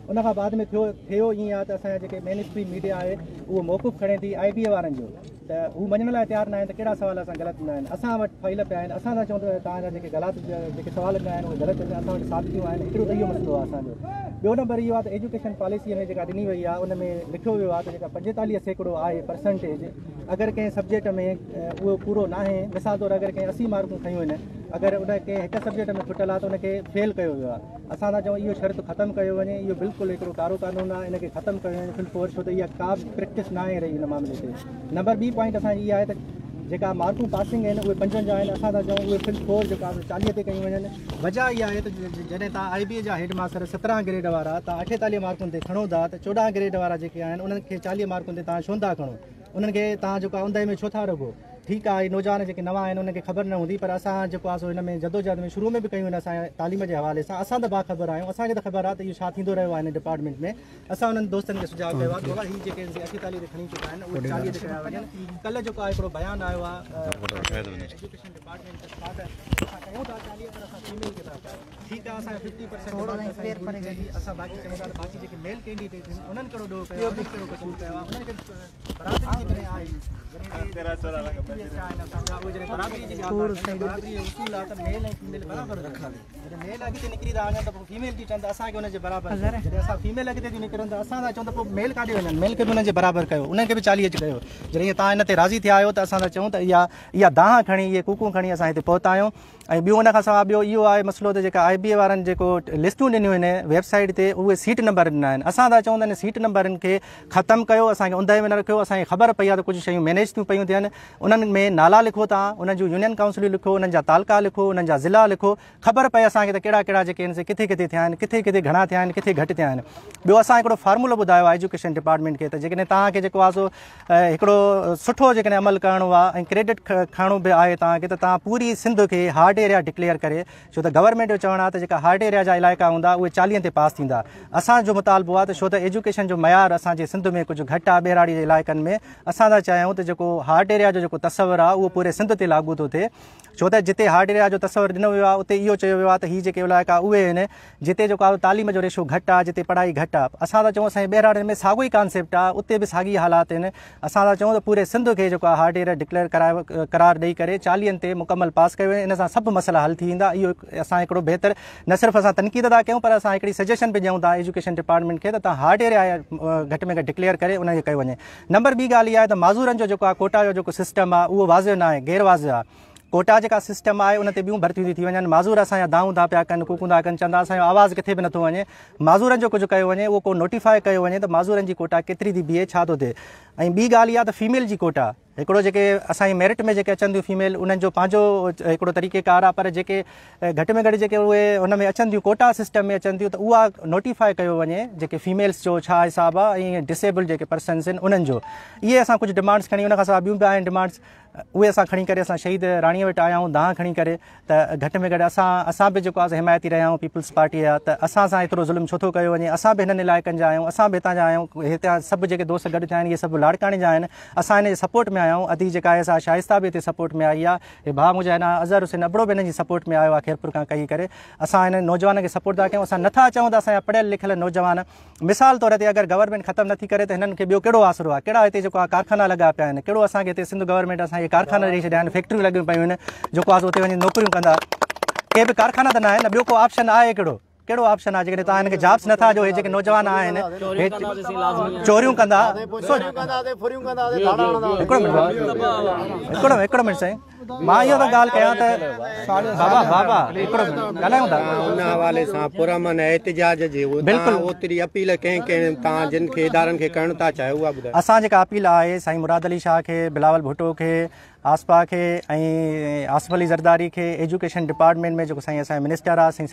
ان کان بعد ۾ ٿيو ٿيو ائين آهي ته اسان جا جيڪي مين اسٽريم ميڊيا آهي اهو موقف کڻي ٿي آء بي اي وارن جو ته هو مڃڻ لاء تيار نه آهن ته ڪهڙا سوال اسان غلط ڏنا آهن. اسان وٽ فائل پيا آهن، اسان ٿا چئون ته توهان جا جيڪي غلط جيڪي سوال ڏنا آهن اهي غلط آهن، اسان وٽ ثابتيون آهن. هڪڙو ته اهو مسئلو آهي اسان جو. ٻيو نمبر اهو آهي ته ايجوڪيشن پاليسيء ۾ جيڪا ڏني وئي آهي ان ۾ لکيو ويو آهي ته جيڪا 45% آهي پرسنٽيج اگر ڪنهن سبجيڪٽ ۾ اهو پورو ناهي، مثال طور اگر ڪنهن 80 مارڪون کنيون آهن اگر ان ڪنهن هڪ سبجيڪٽ ۾ ڦٽل آهي ته ان کي فيل ڪيو ويو آهي. اسان ٿا چئون اهو شرط ختم ڪيو وڃي، اهو بلڪل هڪڙو ڪارو قانون آهي، ان کي ختم ڪيو وڃي فل فورس، ڇو ته اها ڪا به پريڪٽس ناهي رهي ان معاملي تي. نمبر ٻي پوائنٽ اسان جي اها آهي ته جيڪا مارڪون پاسنگ آهن اهي 55 آهن، اسان ٿا چئون اهي فل فور جيڪا 40 تي ڪيون وڃن. وجهه اها آهي ته جڏهن توهان آء بي اي جا هيڊ ماستر 17 گريڊ وارا توهان 48 مارڪن تي کڻو ٿا ته 14 گريڊ وارا جيڪي آهن انهن کي 40 مارڪن تي توهان ڇو نٿا کڻو، انهن کي توهان جيڪو آهي اونداهي ۾ ڇو ٿا رکو؟ ٺيڪ آهي نوجوان جيڪي نوان آهن انهن کي خبر نه هوندي، پر اسان جيڪو آهي سو هن ۾ جدوجهد ۾ شروع ۾ به ڪيون آهن. اسان تعليم جي حوالي سان اسان ته باخبر آهيون، اسان کي ته خبر آهي ته اهو ڇا ٿيندو رهيو آهي هن ڊپارٽمينٽ ۾. اسان انهن دوستن کي سجاڳ ڪيو آهي ته بابا هي جيڪي 48 تي کڻي چڪا آهن اهي 40 تي ڪيا وڃن. ڪلهه جيڪو آهي هڪڙو بيان آيو آهي ايجوڪيشن ڊپارٽمينٽ طرفان ته اسان ڪيون ٿا 40 پر اسان فيميل کي ٿا چاهيون. ٺيڪ آهي اسان 50% اسان باقي چئون ٿا ته باقي جيڪي ميل ڪينڊيڊيٽ آهن انهن ڪهڙو ڏوهه ڪيو آهي، انهن ڪهڙو قصور ڪيو آهي، انهن کي برابري جيڪڏهن آهي جڏهن برابري جي ڳالهه ٿا ڪن ته برابري جو اصول آهي ته ميل ۽ فيميل برابر هجن. جڏهن ميل اڳتي نڪري ٿا وڃن ته پوء فيميل ٿي چون ته اسان کي ان جي برابر ڪيو، جڏهن اسان فيميل اڳتي ٿي نڪرن ته اسان ٿا چئون ته پوء ميل ڪاڏي وڃن، ميل کي به انهن جي برابر ڪيو، انهن کي به 40 ڪيو. جڏهن توهان ان تي راضي ٿيا آهيو ته اسان ٿا چئون ته اها اها دانهن کڻي اهي ڪوڪون کڻي اسان هتي پهتا آهيون. ۽ ٻيو ان کان سواء ٻيو اهو آهي مسئلو ته جيڪا آء بي اي وارن جيڪو لسٽون ڏنيون آهن ويب سائيٽ تي اهي سيٽ نمبر ڏنا آهن، اسان ٿا چئون ته ان سيٽ نمبرن کي ختم ڪيو، اسان کي اونداهي ۾ نه رکيو. اسان کي خبر پئي آهي ته ڪجهه شيون مينيج ٿيون پيون ٿين، انهن ۾ نالا لکو توهان، انهن جون يونين ڪائونسلون لکو، انهن جا تعلقا لکو، انهن جا ضلعا لکو، خبر پئي اسان کي ته ڪهڙا ڪهڙا جيڪي آهن سي ڪٿي ڪٿي ٿيا آهن، ڪٿي ڪٿي گهڻا ٿيا آهن، ڪٿي گهٽ ٿيا آهن. ٻيو اسان هڪڙو فارمولو ٻڌايو آهي ايجوڪيشن ڊپارٽمينٽ کي ته جيڪڏهن توهان کي جيڪو آهي سو هڪڙو سٺو جيڪڏهن عمل ڪرڻو آهي ۽ ڪريڊٽ کڻڻو به آهي توهان کي ته توهان پوري سنڌ کي هارڊ ايريا ڊڪليئر ڪري، ڇو ته گورنمينٽ جو چوڻ آهي ته جيڪا هارڊ ايريا جا علائقا هوندا اهي 40 تي پاس ٿيندا. اسان جو مطالبو آهي ته ڇو ته ايجوڪيشن جو معيار اسان جي سنڌ ۾ ڪجهه گهٽ آهي ٻهراڙي جي علائقن ۾، اسان ٿا چاهيون ته جيڪو هارڊ ايريا جو جيڪو تصور آهي اهو پوري سنڌ تي لاڳو ٿو ٿئي، ڇو ته جتي هارڊ ايريا جو تصور ڏنو ويو آهي اتي اهو چيو ويو آهي ته هي جيڪي علائقا اهي آهن جتي جيڪو آهي تعليم جو ريشو گهٽ آهي، جتي پڙهائي گهٽ آهي. اسان ٿا چئون اسان جي ٻهراڙين ۾ ساڳيو ئي ڪانسيپٽ آهي، اتي به ساڳي حالات آهن. اسان ٿا چئون ته پوري سنڌ کي جيڪو آهي هارڊ ايريا ڊڪليئر ڪرايو قرار ڏئي ڪري 40 تي مڪمل پاس ڪيو وڃي، ان سان سڀ مسئلا حل ٿي ويندا. اهو اسان هڪڙو بهتر نه صرف اسان تنقيد ٿا ڪيون پر اسان هڪڙي سجيشن به ڏيون ٿا ايجوڪيشن ڊپارٽمينٽ کي ته توهان هارڊ ايريا گهٽ ۾ گهٽ ڊڪليئر ڪري ان کي ڪيو وڃي. نمبر ٻي ڳالهه اها آهي ته معذورن جو جيڪو آهي ڪوٽا جو جيڪو سسٽم آهي اهو واضح نه آهي، غير واضح آهي. ڪوٽا جيڪا سسٽم آهي ان تي ٻيون ڀرتيون ٿي ٿي وڃن، معذور اسان جا دانهون ٿا پيا ڪن، ڪوڪون ٿا ڪن، چون ٿا اسان جو آواز ڪٿي به نٿو وڃي، معذورن جو ڪجهه ڪيو وڃي، اهو ڪو نوٽيفاء ڪيو وڃي ته معذورن جي ڪوٽا ڪيتري ٿي بيهي، ڇا ٿو ٿئي. ۽ ٻي ڳالهه اها ته فيميل جي ڪوٽا هڪڙو جيڪي اسان جي ميرٽ ۾ جيڪي اچن ٿيون فيميل انهن جو پنهنجو هڪڙو طريقي ڪار آهي، پر جيڪي گهٽ ۾ گهٽ جيڪي اهي ان ۾ اچن ٿيون ڪوٽا سسٽم ۾ اچن ٿيون ته اها نوٽيفاء ڪيو وڃي جيڪي فيميلس جو ڇا حساب آهي ۽ ڊسيبل جيڪي پرسنس آهن انهن جو. اهي اسان ڪجهه ڊمانڊس کڻي ان کان سواء ٻيون به آهن ڊمانڊس اهي اسان کڻي ڪري اسان شهيد راڻيء وٽ آيا آهيون دانهن کڻي ڪري ته گهٽ ۾ گهٽ اسان اسان به جيڪو آهي حمايتي رهيا آهيون پيپلز پارٽيء جا ته اسان سان ايترو ظلم ڇو ٿو ڪيو وڃي، اسان به هنن علائقن جا آهيون، اسان به هتان جا آهيون، هتان سڀ جيڪي دوست گڏ ٿيا آهن اهي سڀ لاڙڪاڻي جا آهن، اسان هن جي سپورٽ ۾ آيا آهيون. ادي جيڪا آهي سا شائسته به هتي سپورٽ ۾ آئي آهي، هي ڀاء منهنجا هن اظهر حسين ابڙو به هنن جي سپورٽ ۾ آيو آهي خيرپور کان ڪهي ڪري. اسان هن نوجوانن کي سپورٽ ٿا ڪيون، اسان نٿا چاهيون ته اسان جا پڙهيل لکيل نوجوان مثال طور تي اگر گورنمينٽ ختم نٿي ڪري ته هنن کي ٻيو ڪهڙو آسرو آهي، ڪهڙا هتي جيڪو آهي ڪارخانا لڳا پيا آهن، ڪهڙو اسان کي هتي سنڌ گورنمينٽ اسان کي ڪارخانا ڏئي ڇڏيا آهن، فيڪٽريون لڳيون پيون آهن جيڪو آهي سو اتي وڃي نوڪريون ڪندا، ڪي به ڪارخانا ته نه آهن نه، ٻيو ڪو آپشن آهي ڪهڙو، ڪهڙو آپشن آهي جيڪڏهن توهان هنن کي جابس نٿا ڏيو، هي جيڪي نوجوان آهن هي چوريون ڪندا، هڪڙو منٽ هڪڙو هڪڙو منٽ سائين مان اهو ٿو ڳالهه ڪيان ته بابا بابا هڪڙو منٽ ڳالهايون ٿا. ان حوالي سان پرامن احتجاج جي بلڪل اوتري اپيل ڪنهن ڪنهن تان جن کي ادارن کي ڪرڻ ٿا چاهيو اها ٻڌايو. اسان جيڪا اپيل آهي سائين مراد علي شاهه کي، بلاول ڀٽو کي، آصفا کي ۽ آصف علي زرداري کي، ايجوڪيشن ڊپارٽمينٽ ۾ جيڪو سائين اسان جو منسٽر آهي سائين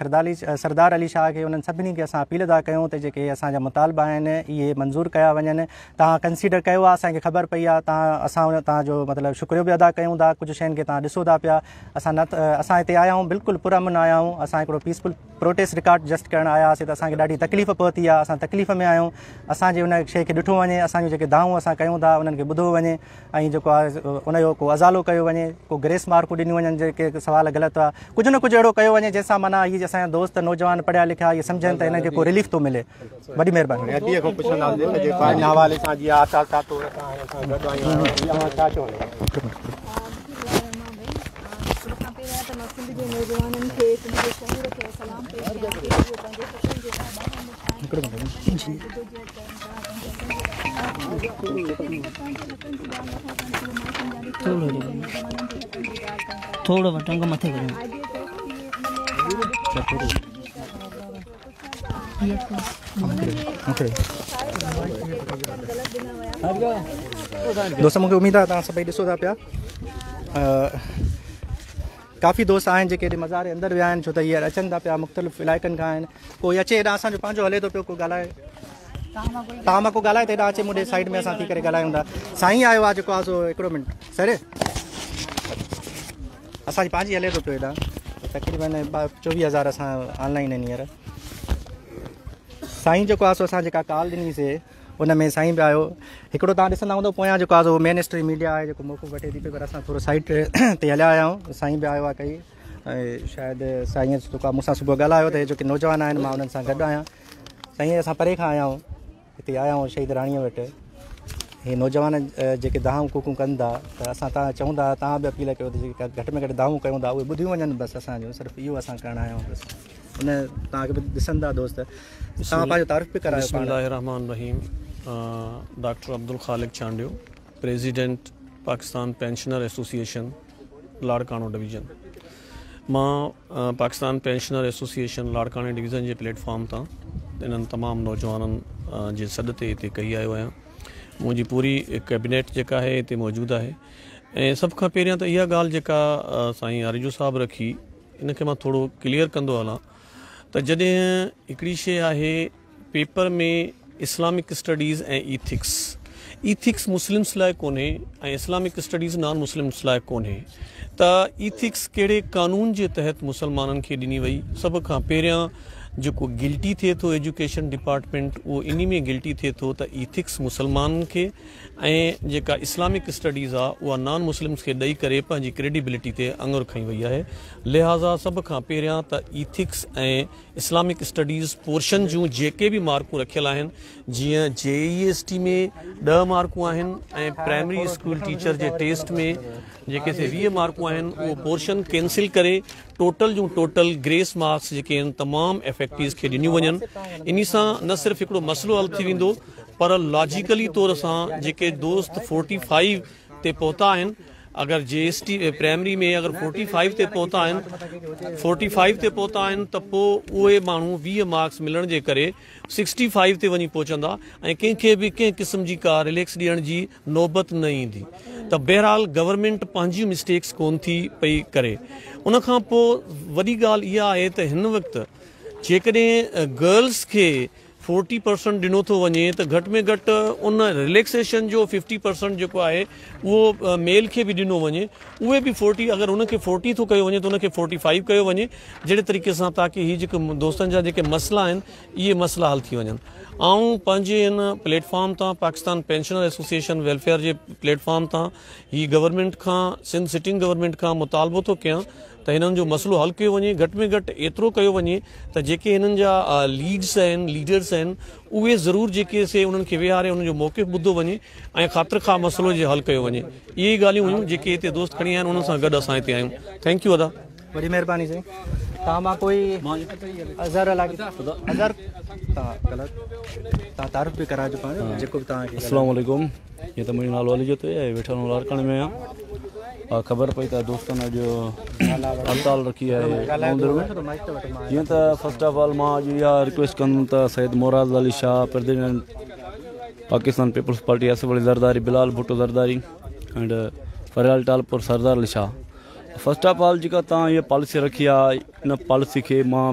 سردار علي شاهه کي، انهن سڀني کي اسان اپيل ٿا ڪيون ته جيڪي اسان جا مطالبا آهن اهي منظور ڪيا وڃن. توهان ڪنسيڊر ڪيو آهي اسان کي خبر پئي آهي، توهان اسان توهان جو مطلب شڪريو به ادا ڪيون ٿا، ڪجهه شين کي توهان ڏسو ٿا پيا، اسان نه اسان هتي آيا آهيون بلڪل پرامن آيا آهيون، اسان هڪڙو پيسفل پروٽيسٽ رڪارڊ جسٽ ڪرڻ آيا هئاسين ته اسان کي ڏاڍي تڪليف پهتي آهي، اسان تڪليف ۾ آهيون، اسان جي ان شي کي ڏٺو وڃي، اسان جون جيڪي دانهون اسان ڪيون ٿا انهن کي ٻڌو وڃي ۽ جيڪو آهي ان جو ڪو ازالو ڪيو وڃي، ڪو گريس مارڪون ڏنيون وڃن جيڪي سوال غلط هئا، ڪجهه نه ڪجهه اهڙو ڪيو وڃي جنهن سان معنيٰ هي اسان جا دوست نوجوان پڙهيا لکيا اهي سمجهن ته هنن کي ڪو رليف ٿو ملي. وڏي مهرباني. اديء کان پڇنداسين ته جيڪو ان حوالي سان جيئن آساسا طور تان هن سان گڏ آيون آهيون اوهان ڇا چوندا؟ سڀ کان پهريان ته مان سنڌ جي نوجوانن کي سنڌ جي شعور کي سلام پيش ڪيان ٿي اهي پنهنجي حقن جي لاء ٻانهن ۾ آهن جدوجهد ڪن ٿا پنهنجي حقن جي لاء. ٿورو ٽنگ مٿي ڪريو. دوست مونکي اميد آهي توهان سڀئي ڏسو ٿا پيا. ڪافي دوست آهن جيڪي هيڏي مزار اندر ويا آهن، ڇو ته هينئر اچن ٿا پيا، مختلف علائقن کان آهن. ڪوئي اچي هيڏانهن، اسان جو پنهنجو هلي ٿو پيو، ڪو ڳالهائي، توهان مان ڪو ڳالهائي ته هيڏانهن اچي مون ڏي سائيڊ ۾ اسان ٿي ڪري ڳالهايون ٿا. سائين آيو آهي جيڪو آهي سو هڪڙو منٽ سر، اسان جي پنهنجي هلي ٿو پيو هيڏانهن. تقريبن 24000 اسان آن لائن آهن هينئر. سائين جيڪو آهي سو اسان جيڪا ڪال ڏنيسي ان ۾ سائين به آيو هڪڙو. توهان ڏسندا هوندو پويان جيڪو آهي سو مين اسٽريم ميڊيا آهي جيڪو موقعو وٺي ٿي پئي، پر اسان ٿورو سائيڊ تي هليا آيا آهيون. سائين به آيو آهي ڪئي ۽ شايد سائين جيڪو مون سان صبح ڳالهايو ته جيڪي نوجوان آهن مان انهن سان گڏ آهيان. سائين اسان پري کان آيا آهيون، هتي آيا آهيون شهيد راڻيء وٽ. هي نوجوان جيڪي دانهون ڪوڪون ڪن ٿا ته اسان تان چئون ٿا توهان به اپيل ڪيو ته جيڪي گهٽ ۾ گهٽ دانهون ڪيون ٿا اهي ٻڌيون وڃن. بس اسان جو صرف اهو اسان ڪرڻ آيا آهيون. بس ان توهان کي به ڏسن ٿا دوست، توهان پنهنجو تعارف به ڪرايو. بسم الله الرحمن الرحيم. Doctor Abdul Khaliq Chandio, president Pakistan pensioner association Larkana division. مان پاڪستان پينشنر ايسوسيئيشن لاڙڪاڻي ڊويزن جي پليٽ فارم تان انهن تمام نوجوانن جي سڏ تي هتي ڪهي آيو آهيان. منهنجي پوري ڪيبنيٽ جيڪا آهي هتي موجود آهي. ۽ سڀ کان پهريان ته اها ڳالهه جيڪا سائين آريجو صاحب رکي ان کي مان ٿورو ڪليئر ڪندو هلان ته جڏهن هڪڙي شيء آهي paper ۾ Islamic studies ۽ ethics, ethics Muslims لاء ڪونهي ۽ اسلامڪ اسٽڊيز نان مسلمس لاء ڪونهي، ته ايٿڪس ڪهڙي قانون جي تحت مسلمانن کي ڏني وئي؟ سڀ کان پهريان جيڪو گلٽي ٿئي ٿو ايجوڪيشن ڊپارٽمينٽ، اهو انهي ۾ گلٽي ٿئي ٿو ته ايٿڪس مسلمانن کي ۽ جيڪا اسلامڪ اسٽڊيز آ اها نان مسلمس کي ڏئي ڪري پنهنجي ڪريڊيبلٽي تي آڱر کنئي وئي آهي. لهٰذا سڀ کان پهريان ته ايٿڪس ۽ اسلامڪ اسٽڊيز پورشن جون جيڪي به مارڪون رکيل آهن، جيئن جي اي ايس ٽي ۾ 10 مارڪون آهن ۽ پرائمري اسڪول ٽيچر جي ٽيسٽ ۾ جيڪي سي 20 مارڪون آهن، اهو پورشن ڪينسل ڪري ٽوٽل جون ٽوٽل گريس مارڪس جيڪي آهن تمام افيڪٽيز کي ڏنيون وڃن. انهي سان نه صرف هڪڙو مسئلو حل ٿي ويندو پر لاجيڪلي طور سان جيڪي دوست 45 تي پهتا آهن، اگر جي ايس ٽي پرائمري ۾ اگر 45 تي پهتا آهن، 45 تي پهتا آهن ته پوء اهي ماڻهو 20 مارڪس ملڻ جي ڪري 65 تي وڃي پهچندا ۽ ڪنهن کي به ڪنهن قسم جي ڪا رليڪس ڏيڻ جي نوبت نه ايندي. ته بهرحال گورنمينٽ پنهنجيون مسٽيڪس ڪون ٿي پئي ڪري. ان کان پوء وڏي ڳالهه اها آهي ته هن وقت جيڪڏهن گرلس کي 40% ڏنو ٿو وڃي ته گهٽ ۾ گهٽ ان رليڪسيشن جو 50% جيڪو آهي اهو ميل کي به ڏنو وڃي، اهي به 40، اگر ان کي 40 ٿو ڪيو وڃي ته ان کي 45 ڪيو وڃي، جهڙي طريقي سان تاڪي هي جيڪي دوستن جا جيڪي مسئلا آهن اهي مسئلا حل ٿي وڃن. آئون پنهنجي هن پليٽ فارم تان پاڪستان پينشنر ايسوسيئيشن ويلفيئر جي پليٽ فارم تان هي گورنمينٽ کان، سنڌ سٽنگ گورنمينٽ کان مطالبو ٿو ڪيان ته هنن جو مسئلو حل ڪيو وڃي، گهٽ ۾ گهٽ ايترو ڪيو وڃي ته جيڪي هنن جا ليڊس آهن، ليڊرس آهن، اهي ضرور جيڪي سي انهن کي ويهاري انهن جو موقف ٻڌو وڃي ۽ خاطر خواه مسئلو جي حل ڪيو وڃي. اهي ئي ڳالهيون هيون جيڪي هتي دوست کڻي آيا آهن، انهن سان گڏ اسان هتي آهيون. Thank you ادا. وڏي مهرباني سائين. توهان مان ڪوئي اظهر الاگي اظهر توهان غلط توهان تعارف به ڪراجو پنهنجو جيڪو به توهان کي. السلام عليڪم، جيئن ته منهنجو نالو علي جتوئي آهي، ويٺل آئون لاڙڪاڻي ۾ آهيان. خبر پئي ته دوستن اڄ هڙتال رکي آهي گوندر ۾. جيئن ته فرسٽ آف آل مان اڄ اها رڪويسٽ ڪندم ته Syed Murad Ali Shah president Pakistan Peoples Party, Asif Ali Zardari, Bilawal Bhutto Zardari and Faryal Talpur, Sardar Ali Shah, first of all جيڪا تان هي پاليسي رکي آهي ان پاليسي کي مان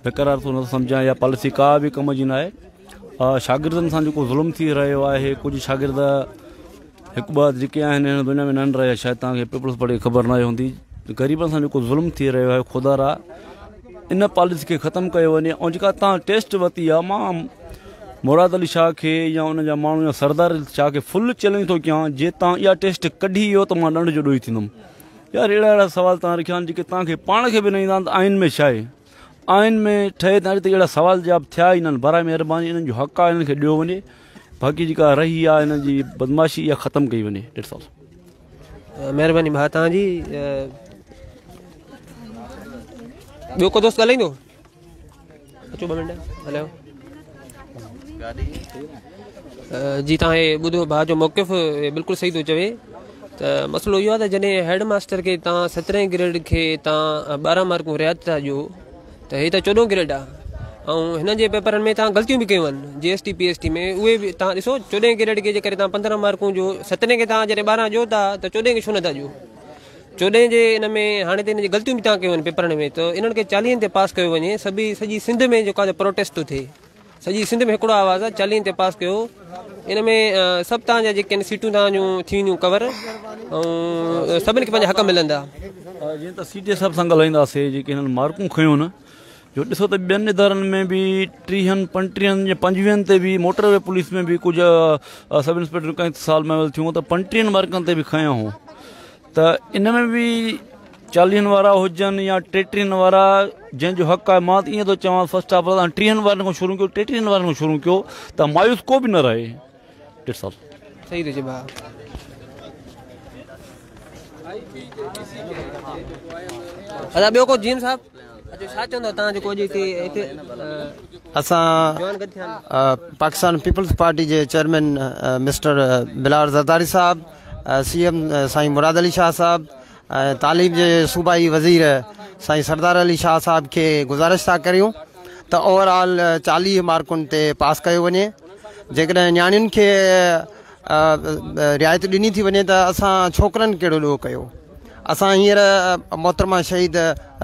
بيقرار ٿو نٿو سمجهان. اها پاليسي ڪا به ڪم جي ناهي. شاگردن سان جيڪو ظلم ٿي رهيو آهي، ڪجهه شاگرد هڪ ٻه جيڪي آهن هن دنيا ۾ نن رهيا، شايد توهان کي پيپلز پارٽي کي خبر ناهي هوندي. غريبن سان جيڪو ظلم ٿي رهيو آهي، خدا را ان پاليسي کي ختم ڪيو وڃي. ۽ جيڪا توهان ٽيسٽ ورتي آهي، مان مراد علي شاهه کي يا ان جا ماڻهو يا سردار علي شاهه کي فل چئلينج ٿو ڪيان، جي توهان اها ٽيسٽ ڪڍي ويو ته مان ڏنڊ جو ڏوهي ٿيندم. يار اهڙا اهڙا سوال توهان رکيا آهن جيڪي توهان کي پاڻ کي به نه ايندا آهن ته آئين ۾ ڇا آهي، آئين ۾ ٺهي ته اڄ تائين اهڙا سوال جواب ٿيا ئي نه آهن. براء مهرباني انهن جو حق آهي انهن کي ڏيو وڃي، باقي جيڪا رهي آهي انهن جي بدمعاشي اها ختم ڪئي وڃي. That's all. مهرباني ڀاء توهان جي. ٻيو ڪو دوست ڳالهائيندو؟ اچو 2 منٽ هلايو. جي توهان هي ٻڌو ڀاء جو موقف بلڪل صحيح ٿو چوي ته مسئلو اهو آهي ته جڏهن هيڊ ماستر کي توهان سترهين گريڊ کي توهان 12 مارڪون رعايت ٿا ڏيو ته هي ته 14 گريڊ آهي ۽ هنن جي پيپرن ۾ توهان غلطيون به ڪيون آهن جي S T P S T ۾ اهي به توهان ڏسو 14 گريڊ کي جيڪڏهن توهان 15 مارڪون جو سترهين کي توهان جڏهن 12 ڏيو ٿا ته 14 کي ڇو نٿا ڏيو؟ 14 جي ان ۾ هاڻي ته ان جي غلطيون به توهان ڪيون آهن پيپرن ۾ ته انهن کي 40 تي پاس ڪيو وڃي سڀي سڄي سنڌ ۾ جيڪو آهي پروٽيسٽ ٿو ٿئي سڄي سنڌ ۾ هڪڙو آواز آهي 40 تي پاس ڪيو ان ۾ سڀ توهان جا جيڪي آهن سيٽون توهان جون ٿي وينديون ڪور ۽ سڀني کي پنهنجا حق ملندا. جيئن ته سي ٽي صاحب سان ڳالهائينداسي جيڪي هنن مارڪون کنيون آهن جو ڏسو ته ٻين ادارن ۾ به ٽيهن پنٽيهن يا پنجويهن تي به موٽر وي پوليس ۾ به ڪجهه سب انسپيڪٽر ڪنهن سال مهل ٿيون ته پنٽيهن مارڪن تي به کنيا هو ته ان ۾ به چاليهن وارا هجن يا ٽيٽيهن وارا جنهن جو حق آهي مان ته ائين ٿو چوان فرسٽ آف آل ٽيهن وارن کان شروع ڪيو ٽيٽيهن وارن کان شروع ڪيو ته مايوس ڪو به نه رهي ڏيڍ سال. صحيح ٿو چئي ڀاء. ادا ٻيو ڪو جيم صاحب اچو ڇا چوندو تان جيڪو اڄ هتي هتي اسان پاڪستان پيپلز پارٽي جي چيئرمين مسٽر بلال زرداري صاحب سي ايم سائين مراد علي شاهه صاحب ۽ تعليم جي صوبائي وزير سائين سردار علي شاهه صاحب کي گذارش ٿا ڪريون ته اوور آل 40 مارڪن تي پاس ڪيو وڃي جيڪڏهن نياڻين کي رعايت ڏني ٿي وڃي ته اسان ڇوڪرن ڪهڙو ڏوهه ڪيو اسان هينئر محترمه شهيد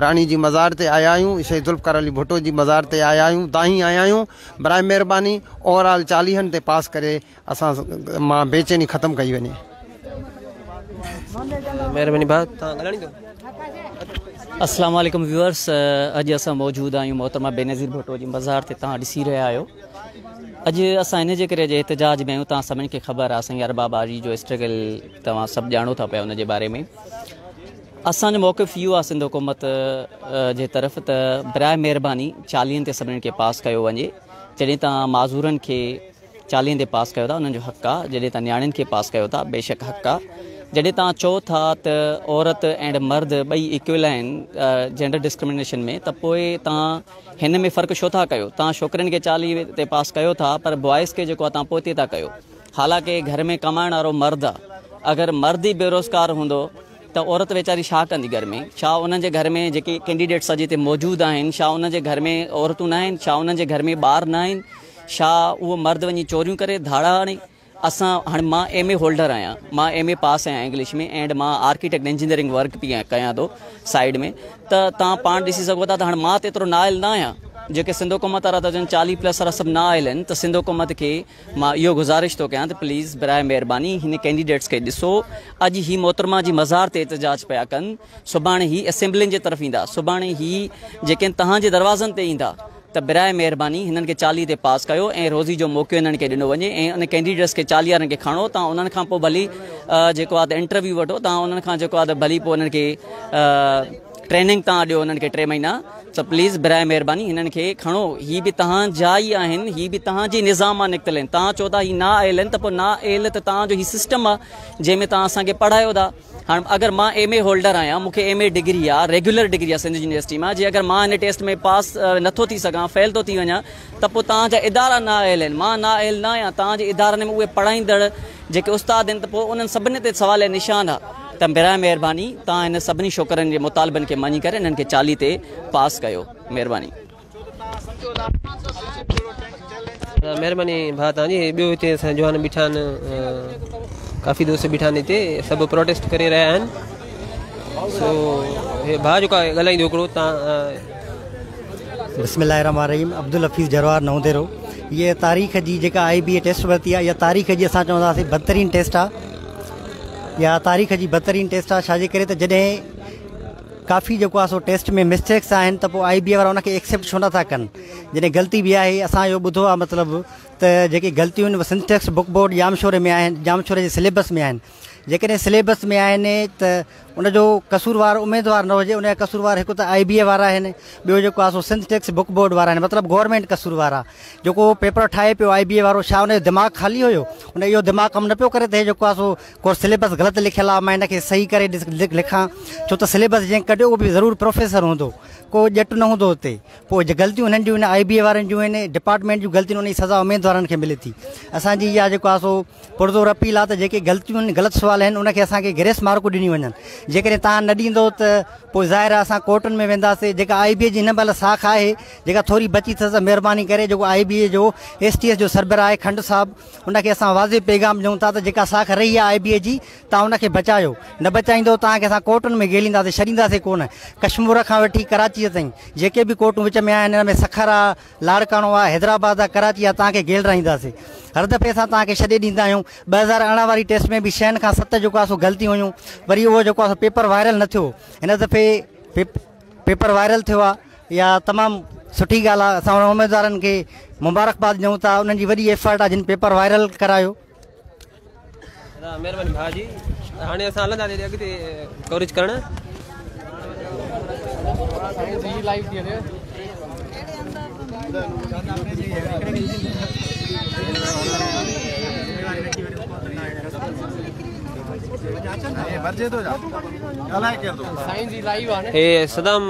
راڻي جي مزار تي آيا آهيون شهيد ذوالفقار علي ڀٽو جي مزار تي آيا آهيون دانهين آيا آهيون برائي مهرباني اوور آل چاليهن تي پاس ڪري اسان مان بيچيني ختم ڪئي وڃي. مهرباني ڀاء توهان ڳالهائيندو. السلام عليڪم ويورس اڄ اسان موجود آهيون محترمه بينظير ڀٽو جي مزار تي توهان ڏسي رهيا آهيو اڄ اسان ان جي ڪري اڄ احتجاج ۾ آهيون توهان سڀني کي خبر آهي اسان ارباب آري جو اسٽرگل توهان سڀ ڄاڻو ٿا پيا ان جي باري ۾ اسان جو موقف اهو آهي سنڌ حڪومت جي طرف ته برائي مهرباني چاليهن تي سڀني کي پاس ڪيو وڃي جڏهن توهان معذورن کي چاليهن تي پاس ڪيو ٿا انهن جو حق آ جڏهن توهان نياڻين کي پاس ڪيو ٿا بيشڪ حق آ جڏهن توهان چئو ٿا ته عورت اينڊ مرد ٻئي ايڪول آهن جينڊر ڊسڪرمنيشن ۾ ته پوء توهان هن ۾ فرق ڇو ٿا ڪيو توهان ڇوڪرين کي 40 تي پاس ڪيو ٿا پر بوائز کي جيڪو آ توهان پوئتي ٿا ڪيو حالانڪه گهر ۾ ڪمائڻ وارو مرد آ اگر مرد ئي بيروزگار هوندو ته عورت ويچاري ڇا ڪندي گهر ۾ ڇا انهن جي گهر ۾ جيڪي ڪينڊيڊيٽس اڄ هتي موجود آهن ڇا انهن جي گهر ۾ عورتون نه آهن ڇا انهن جي گهر ۾ ٻار نه آهن ڇا اهو مرد وڃي چوريون ڪري ڌاڙا هڻي اسان هاڻي مان ايم اي هولڊر آهيان مان ايم اي پاس آهيان انگلش ۾ اينڊ مان آرڪيٽيڪٽ انجنيئرنگ ورڪ به ڪيان ٿو سائيڊ ۾ ته توهان پاڻ ڏسي سگهو ٿا ته هاڻي مان ته ايترو نااهل نه آهيان جيڪي سنڌ حڪومت وارا ٿا چون 40 پلس وارا سڀ نااهل آهن ته سنڌ حڪومت کي مان اهو گذارش ٿو ڪيان ته پليز برائي مهرباني هن ڪينڊيڊيٽس کي ڏسو اڄ هي محترمه جي مزار تي احتجاج پيا ڪن سڀاڻي هي اسيمبلين جي طرف ايندا سڀاڻي هي جيڪي توهان جي دروازن تي ايندا ته براء مهرباني هنن کي 40 تي پاس ڪيو ۽ روزي جو موقعو هنن کي ڏنو وڃي ۽ ان ڪينڊيڊيٽس کي 40 وارن کي کڻو تان انهن کان پوء ڀلي جيڪو آهي ته انٽرويو وٺو تان انهن کان جيڪو آهي ته ڀلي پوء انهن کي ٽريننگ تان ڏيو انهن کي 3 مهينا ته پليز براء مهرباني هنن کي کڻو هي به تهان جا ئي آهن هي به تهان جي نظام مان نڪتل آهن تهان چئو ٿا هي نا اهل آهن ته پوء نا اهل ته تهان جو هي سسٽم آهي جنهن ۾ تهان اسان کي پڙهايو ٿا هاڻ اگر مان ايم اي هولڊر آهيان مون کي ايم اي ڊگري آ ريگيولر ڊگري آ سنڌ يونيورسٽي مان جي اگر مان هن ٽيسٽ ۾ پاس نٿو ٿي سگهان فيل ٿو ٿي وڃان ته پوء توهان جا ادارا نااهل آهن مان نااهل نه آهيان توهان جي ادارن ۾ اهي پڙهائيندڙ جيڪي استاد آهن ته پوء انهن سڀني تي سواليه نشان آ ته براء مهرباني توهان هن سڀني ڇوڪرن جي مطالبن کي مڃي ڪري انهن کي 40 تي پاس ڪيو مهرباني. مهرباني ڀاء توهان جي ٻيو هتي اسان جوان بيٺا آهن ڪافي دوست بيٺا آهن هتي سڀ پروٽيسٽ ڪري رهيا آهن سو هي ڀاء جيڪو ڳالهائيندو هڪڙو تان بسم الله الرحمن الرحيم عبدالحفيظ جروار نئون ديرو هيء تاريخ جي جيڪا آئي بي اي ٽيسٽ ورتي آهي اها تاريخ جي اسان چونداسين بدترين ٽيسٽ آهي يا تاريخ جي بدترين ٽيسٽ آهي ڇاجي ڪري ته جڏهن ڪافي جيڪو آهي سو ٽيسٽ ۾ مسٽيڪس آهن ته پوء آئي بي اي وارا ان کي ايڪسيپٽ ڇو نٿا ڪن جڏهن غلطي به آهي اسان اهو ٻڌو آهي مطلب ته جيڪي غلطيون آهن سنڌ ٽيڪسٽ بڪ بورڊ ڄامشوري ۾ آهن ڄامشوري جي سليبس ۾ آهن جيڪڏهن سليبس ۾ آهن ته ان جو قصوروار اميدوار نه هجي ان جا قصوروار هڪ ته آئي بي اي وارا آهن ٻيو جيڪو آهي سو سنڌ ٽيڪسٽ بڪ بورڊ وارا آهن مطلب گورنمينٽ قصوروار آهي جيڪو پيپر ٺاهي پيو آئي بي اي وارو ڇا ان جو دماغ خالي هيو ان اهو دماغ ڪم نه پيو ڪري ته هي جيڪو آهي سو ڪو سليبس غلط لکيل آ مان هن کي صحيح ڪري لکان ڇو ته سليبس جنهن ڪڍيو اهو به ضرور پروفيسر هوندو ڪو ڄٽ نه هوندو اتي پوء غلطيون هنن جون آهن آئي بي اي وارن جون آهن ڊپارٽمينٽ جون غلطيون ان جي سزا اميدوار اميدوارن کي ملي ٿي. اسان جي اها جيڪو آهي سو پرزور اپيل آهي ته جيڪي غلطيون آهن غلط سوال آهن ان کي اسان کي گريس مارڪون ڏنيون وڃن. جيڪڏهن توهان نه ڏيندو ته پوء ظاهر آهي اسان ڪورٽن ۾ وينداسين. جيڪا آء بي اي جي هن مهل ساک آهي جيڪا ٿوري بچي اٿس ته مهرباني ڪري جيڪو آء بي اي جو ايس ٽي ايس جو سربراهه آهي کنڊ صاحب ان کي اسان واضح پيغام ڏيون ٿا ته جيڪا ساک رهي آهي آء بي اي جي توهان ان کي بچايو، نه بچائيندو توهان کي اسان ڪورٽن ۾ گهيلينداسين، ڇڏينداسين ڪونه. ڪشمور کان وٺي ڪراچيء تائين جيڪي به ڪورٽون وچ ۾ آهن، ان ۾ سکر آ، لاڙڪاڻو آ، حيدرآباد آ، ڪراچي آ، توهان کي گهيلرائينداسين. هر دفعي اسان توهان کي ڇڏي ڏيندا آهيون. 2018 واري ٽيسٽ ۾ به ڇهن کان ست جيڪو آ سو غلطيون هيون، وري اهو جيڪو آ سو پيپر وائرل نه ٿيو. هن دفعي پيپر وائرل ٿيو آ، اها تمام سٺي ڳالهه آ. اسان انهن اميدوارن کي مبارڪباد ڏيون ٿا، انهن جي وڏي ايفرٽ آ جن پيپر وائرل ڪرايو. ادا مهرباني ڀاء جي هاڻي اسان هلنداسين اڳتي ڪوريج ڪرڻ. هي صدام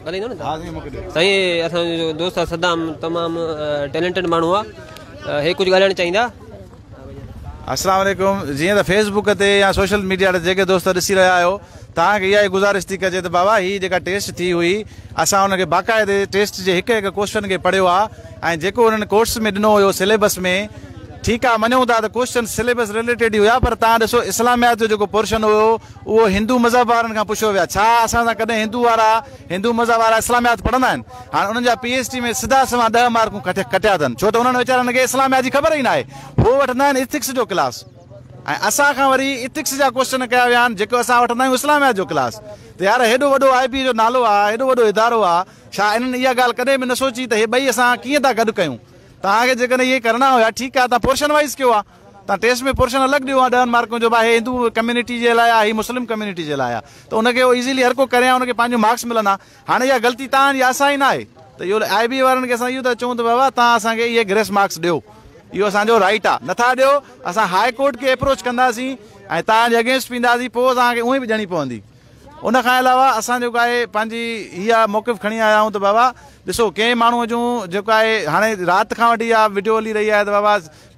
ڳالهائيندو نه سائين اسان جو دوست آ صدام تمام ٽيلنٽيڊ ماڻهو آ هي ڪجهه ڳالهائڻ چاهيندا. السلام عليڪم جيئن ته فيس بڪ تي يا سوشل ميڊيا تي جيڪي دوست ڏسي رهيا آهيو توهان کي اها ئي گذارش ٿي ڪجي ته بابا هي جيڪا ٽيسٽ ٿي هئي اسان ان کي باقاعدي ٽيسٽ جي هڪ هڪ ڪوشچن کي پڙهيو آهي ۽ جيڪو انهن ڪورس ۾ ڏنو هيو سليبس ۾ ٺيڪ آهي مڃون ٿا ته ڪوشچن سليبس رليٽيڊ ئي هيا پر توهان ڏسو اسلاميات جو جيڪو پورشن هيو اهو هندو مذهب وارن کان پڇيو ويا ڇا اسان سان ڪڏهن هندو وارا هندو مذهب وارا اسلاميات پڙهندا آهن هاڻ انهن جا پي ايس ٽي ۾ سڌا سنوان ڏهه مارڪون ڪٽيا اٿن ڇو ته انهن ويچارن کي اسلاميات جي خبر ئي ناهي هو وٺندا آهن ايٿڪس جو ڪلاس ۽ اسان کان وري ايٿڪس جا ڪوشچن ڪيا ويا آهن جيڪو اسان وٺندا آهيون اسلاميات جو ڪلاس ته يار هيڏو وڏو آء بي جو نالو آهي هيڏو وڏو ادارو آهي ڇا انهن اها ڳالهه ڪڏهن به نه سوچي ته هي ٻئي اسان ڪيئن ٿا گڏ ڪيون توهان کي جيڪڏهن اهي ڪرڻا هيا ٺيڪ آهي توهان پورشن وائيز ڪيو ها توهان ٽيسٽ ۾ پورشن الڳ ڏيو ها ڏهن مارڪن جو ڀاء هي هندو ڪميونٽي جي لاء آهي هي مسلم ڪميونٽي جي لاء آهي ته ان کي اهو ايزيلي هر ڪو ڪري ها ان کي پنهنجو مارڪس ملندا هاڻي اها غلطي توهان جي اسان جي ناهي ته اهو آء بي وارن کي اسان اهو ٿا چئون ته بابا توهان اسان کي اهي گريس مارڪس ڏيو اهو اسان جو رائيٽ آهي نٿا ڏيو اسان هاء ڪورٽ کي اپروچ ڪنداسين ۽ توهان جي اگينسٽ وينداسين پوء اسان کي اونئي به ڏيڻي پوندي ان کان علاوه اسان جيڪو آهي پنهنجي اها موقف کڻي آيا آهيون ته بابا ڏسو ڪنهن ماڻهو جون جيڪو آهي هاڻي رات کان وٺي اها وڊيو هلي رهي آهي ته بابا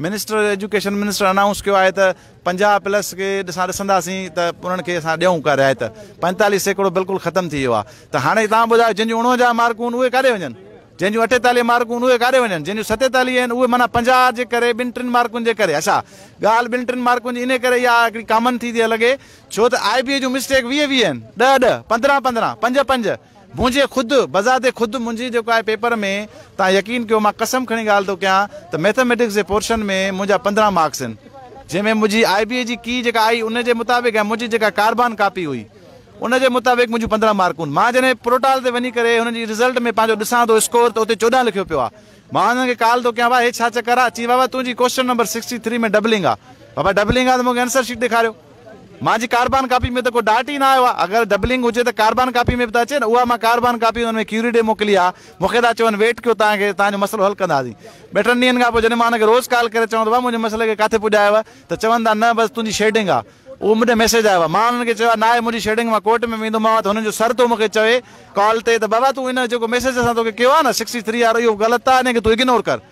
منسٽر ايجوڪيشن منسٽر انائونس ڪيو آهي ته 50 پلس کي اسان ڏسنداسين ته انهن کي اسان ڏيون ڪا رعايت 45% بلڪل ختم ٿي ويو آهي ته هاڻي توهان ٻڌايو جن جون 49 مارڪون اهي ڪاڏي وڃن جن جون 48 مارڪون اهي ڪاڏي وڃن جن جون 47 آهن اهي معنيٰ 50 جي ڪري ٻن ٽن مارڪن جي ڪري اڇا ڳالهه ٻن ٽن مارڪن جي انهي ڪري اها هڪڙي ڪامن ٿي ٿي لڳي ڇو ته آء بي اي جون مسٽيڪ 20 20 آهن، ڏهه ڏهه، 15 15، پنج پنج، منهنجي خود بذات خود منهنجي جيڪو آهي پيپر ۾ توهان يقين ڪيو مان قسم کڻي ڳالهه ٿو ڪيان ته ميٿميٽڪس جي پورشن ۾ منهنجا 15 مارڪس آهن جنهن ۾ منهنجي آء بي اي جي ڪي جيڪا آئي ان جي مطابق ۽ منهنجي جيڪا ڪاربان ڪاپي هئي ان جي مطابق منهنجون 15 مارڪون مان جڏهن پروٽال تي وڃي ڪري هن جي رزلٽ ۾ پنهنجو ڏسان ٿو اسڪور ته اتي 14 لکيو پيو آهي مان انهن کي ڪال ٿو ڪيان ڀاء هي ڇا چڪر آهي چي بابا تنهنجي ڪوسچن نمبر 63 ۾ ڊبلنگ آهي بابا ڊبلنگ آهي ته مونکي آنسر شيٽ ڏيکاريو مانجي ڪاربان ڪاپي ۾ ته ڪو ڊاٽ ئي نه آيو آ اگر ڊبلنگ هجي ته ڪاربان ڪاپي ۾ به ته اچي نه اها مان ڪاربان ڪاپي انهن ۾ ڪيوري ڏي موڪلي آ مونکي ٿا چون ويٽ ڪيو توهان کي توهان جو مسئلو حل ڪنداسين ٻه ٽن ڏينهن کان پوء جڏهن مان انهن کي روز ڪال ڪري چوان ٿو ڀاء منهنجي مسئلي کي ڪاٿي پڄايو ته چون ٿا نه بس تنهنجي شيڊنگ آ اهو مون ڏي ميسيج آيو آ مان انهن کي چيو آ ناهي منهنجي شيڊنگ مان ڪورٽ ۾ ويندومانء ته هنن جو سر ٿو مونکي چوي ڪال تي ته بابا تون ان جيڪو ميسيج اسان توکي ڪيو آ نه سڪسٽي ٿري وارو اهو غلط آ ان کي تون اگنور ڪر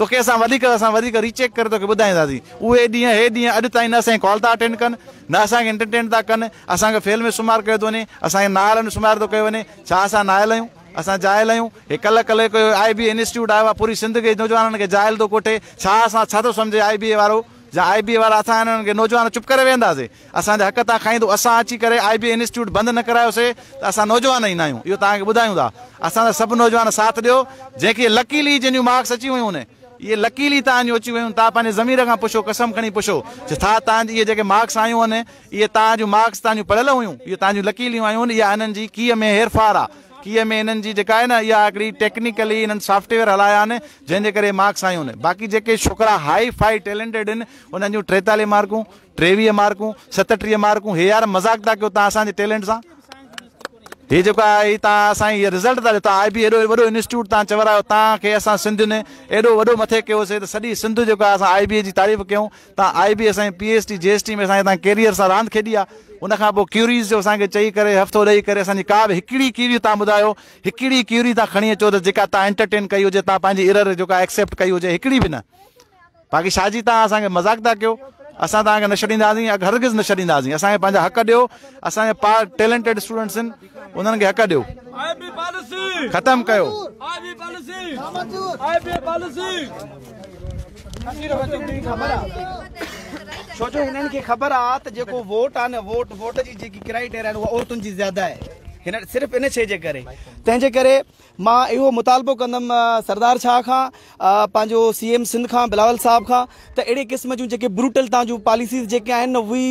توکي اسان وڌيڪ اسان وڌيڪ ري چيڪ ڪري توکي ٻڌائينداسين. اهي ڏينهن هي ڏينهن اڄ تائين نه اسان جي ڪال ٿا اٽينڊ ڪن نه اسان کي انٽرٽين ٿا ڪن اسان کي فيل ۾ شمار ڪيو ٿو وڃي اسان کي نااهل ۾ شمار ٿو ڪيو وڃي ڇا اسان نااهل آهيون اسان جاهل آهيون هي ڪلهه ڪلهه هڪ آء بي اي انسٽيٽيوٽ آيو آهي پوري سنڌ کي نوجوانن کي جاهل ٿو ڪوٺي ڇا اسان ڇا ٿو سمجهي آء بي اي وارو جا آء بي اي وارا اسان انهن کي نوجوان چپ ڪري ويهنداسين اسان جا حق تان کائيندو اسان اچي ڪري آء بي اي انسٽيٽيوٽ بند نه ڪرايوسي ته اسان نوجوان ئي ناهيون اهو توهان کي ٻڌايون ٿا اسان سان سڀ نوجوان ساٿ ڏيو جنهن کي لڪيلي جن جون مارڪس اچي ويون آهن اهي لڪيلي توهان جون اچي ويون توهان پنهنجي ضمير کان پڇو قسم کڻي پڇو چې ڇا توهان جي اهي جيڪي مارڪس آيون آهن اهي توهان جون مارڪس توهان جون پڙهيل هيون اهي توهان جون لڪيليون آيون آهن اها هنن جي ڪيء ۾ هيرڦار آهي ڪيء ۾ هنن جي جيڪا آهي نه اها هڪڙي ٽيڪنيڪلي هنن سافٽويئر هلايا آهن جنهن جي ڪري مارڪس آيون آهن باقي جيڪي ڇوڪرا هائي فائي ٽيلنٽيڊ آهن انهن جون 43 مارڪون 23 مارڪون، 37 مارڪون، هي يار مذاق ٿا ڪيو توهان اسان جي ٽيلنٽ سان؟ هي جيڪو آهي هي توهان اسان جي رزلٽ ٿا ڏيو، توهان آء بي ايڏو وڏو انسٽيٽيوٽ توهان چورايو، توهان کي اسان سنڌين ايڏو وڏو مٿي ڪيوسي ته سڄي سنڌ جيڪو آهي اسان آء بي اي جي تعريف ڪيون، توهان آء بي اسان جي پي ايس ٽي جي ايس ٽي ۾ اسان جي توهان ڪيريئر سان راند کيڏي آهي، ان کان پوء ڪيوريز جو اسان کي چئي ڪري هفتو ڏئي ڪري اسان جي ڪا به هڪڙي ڪيوري توهان ٻڌايو هڪڙي ڪيوري توهان کڻي اچو ته جيڪا توهان انٽرٽين ڪئي هجي توهان پنهنجي ايرر جيڪا ايڪسيپٽ ڪئي هجي هڪڙي به نه. باقي شاهه جي توهان اسان کي مذاق ٿا ڪيو اسان توهان کي نه ڇڏينداسين هرگز نه ڇڏينداسين اسان کي پنهنجا حق ڏيو اسان جا پا ٽيلنٽيڊ اسٽوڊنٽس آهن انهن کي حق ڏيو ختم ڪيو. ڇو جو هنن کي خبر آ ته جيڪو ووٽ آ نه ووٽ ووٽ جي جيڪي ڪرائيٽيريا آهن اها عورتن جي زياده آهي هن صرف ان شي جي ڪري تنهن جي ڪري مان اهو مطالبو ڪندم سردار شاهه کان پنهنجو سي ايم سنڌ کان بلاول صاحب کان ته اهڙي قسم جون جيڪي بروٽل تان جون پاليسيز جيڪي آهن نه we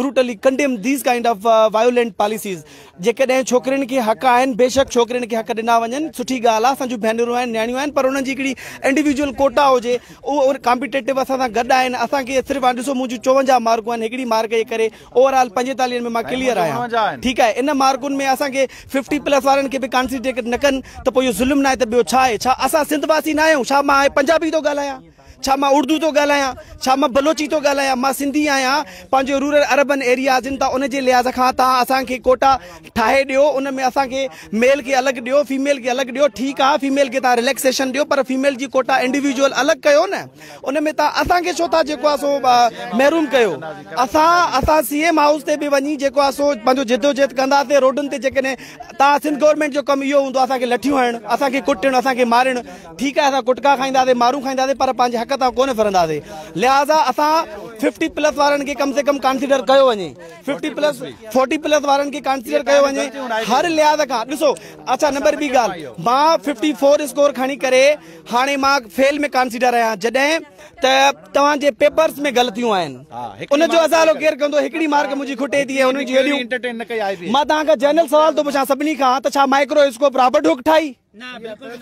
brutally condemn these kind of violent policies جيڪڏهن ڇوڪرين کي حق آهن بيشڪ ڇوڪرين کي حق ڏنا وڃن سٺي ڳالهه آهي اسان جون ڀينرون آهن نياڻيون آهن پر انهن جي هڪڙي انڊيويجوئل ڪوٽا هجي اهو ڪامپيٽيٽو اسان سان گڏ آهن اسان کي صرف هاڻي ڏسو منهنجون 54 مارڪون آهن هڪڙي مارڪ جي ڪري اوور آل 45 ۾ مان ڪليئر آهيان ٺيڪ آهي ان مارڪن ۾ اسان کي 50 پلس وارن کي به ڪانسيڊر نه ڪن ته پوء اهو ظلم ناهي ته ٻيو ڇا آهي ڇا اسان سنڌ واسي نه آهيون ڇا مان پنجابي ٿو ڳالهايان ڇا مان اردو ٿو ڳالهايان ڇا مان بلوچي ٿو ڳالهايان مان سنڌي آهيان پنهنجو رورل اربن ايرياز آهن ته ان جي لحاظ کان توهان اسان کي ڪوٽا ٺاهي ڏيو ان ۾ اسان کي ميل کي الڳ ڏيو فيميل کي الڳ ڏيو ٺيڪ آهي فيميل کي توهان رليڪسيشن ڏيو پر فيميل جي ڪوٽا انڊيويجوئل الڳ ڪيو نه ان ۾ توهان اسان کي ڇو ٿا جيڪو آهي سو محروم ڪيو اسان اسان سي ايم هائوس تي به وڃي جيڪو آهي سو پنهنجو جدوجهد ڪنداسين روڊن تي جيڪڏهن توهان سنڌ گورنمينٽ جو ڪم اهو هوندو اسان کي لٺيون هڻڻ اسان کي ڪٽڻ اسان کي مارڻ ٺيڪ آهي اسان ڪٽڪا کائينداسين مارون کائينداسين پر پنهنجي حق تان ڪونه ڦرنداسين لهٰذا اسان ففٽي پلس وارن کي ڪم سي ڪم ڪانسيڊر ڪيو وڃي ففٽي پلس فورٽي پلس وارن کي ڪانسيڊر ڪيو وڃي هر لحاظ کان ڏسو اڇا نمبر ٻي ڳالهه مان ففٽي فور اسڪور کڻي ڪري هاڻي مان فيل ۾ ڪانسيڊر آهيان جڏهن ته توهان جي پيپرز ۾ غلطيون آهن ان جو ازالو ڪير ڪندو هڪڙي مارڪ منهنجي کٽي ٿي ۽ انهن جون ايڏيون مان توهان کان جنرل سوال ٿو پڇان سڀني کان ته ڇا مائڪرو اسڪوپ رابرٽ هوڪ ٺاهي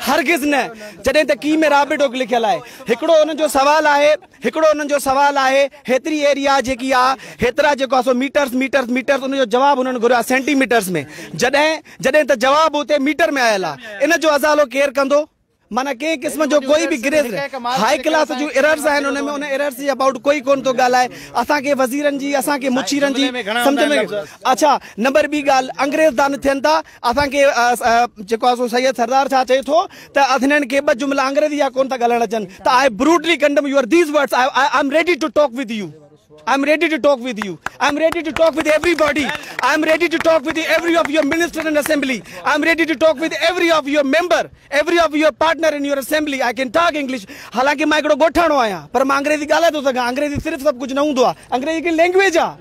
هرگز نه، جڏهن ته ڪي ۾ رابرٽ هوڪ لکيل آهي. هڪڙو انهن جو سوال آهي، هڪڙو انهن جو سوال آهي، هيتري ايريا جيڪي آ، هيترا جيڪو آ سو ميٽرس، ميٽرس، ميٽرس، ان جو جواب انهن گهريو آ سينٽي ميٽرس ۾، جڏهن، جڏهن ته جواب اتي ميٽر ۾ آيل آ، ان جو ازالو ڪير ڪندو؟ معنيٰ ڪنهن قسم جو ڪوئي به گريس، هائي ڪلاس جون ايررز آهن ان ۾، ان ايررز جي ابائوٽ ڪوئي ڪونه ٿو ڳالهائي، اسان کي وزيرن جي، اسان کي مشيرن جي سمجهه ۾، اڇا نمبر ٻي ڳالهه، انگريز دان ٿين ٿا، اسان کي جيڪو آهي سو سيد سردار شاهه چئي ٿو ته هنن کي ٻه جملا انگريزي جا ڪونه ٿا ڳالهائڻ اچن ته I brutally condemn your these words I am ready to talk with you I am ready to talk with you I am ready to talk with everybody I am ready to talk with every of your minister in assembly I am ready to talk with every of your member every of your partner in your assembly I can talk English حالانڪه مان هڪڙو ڳوٺاڻو آهيان پر مان انگريزي ڳالهائي ٿو سگهان انگريزي صرف سڀ ڪجهه نه هوندو آهي انگريزي هڪڙي لينگويج آهي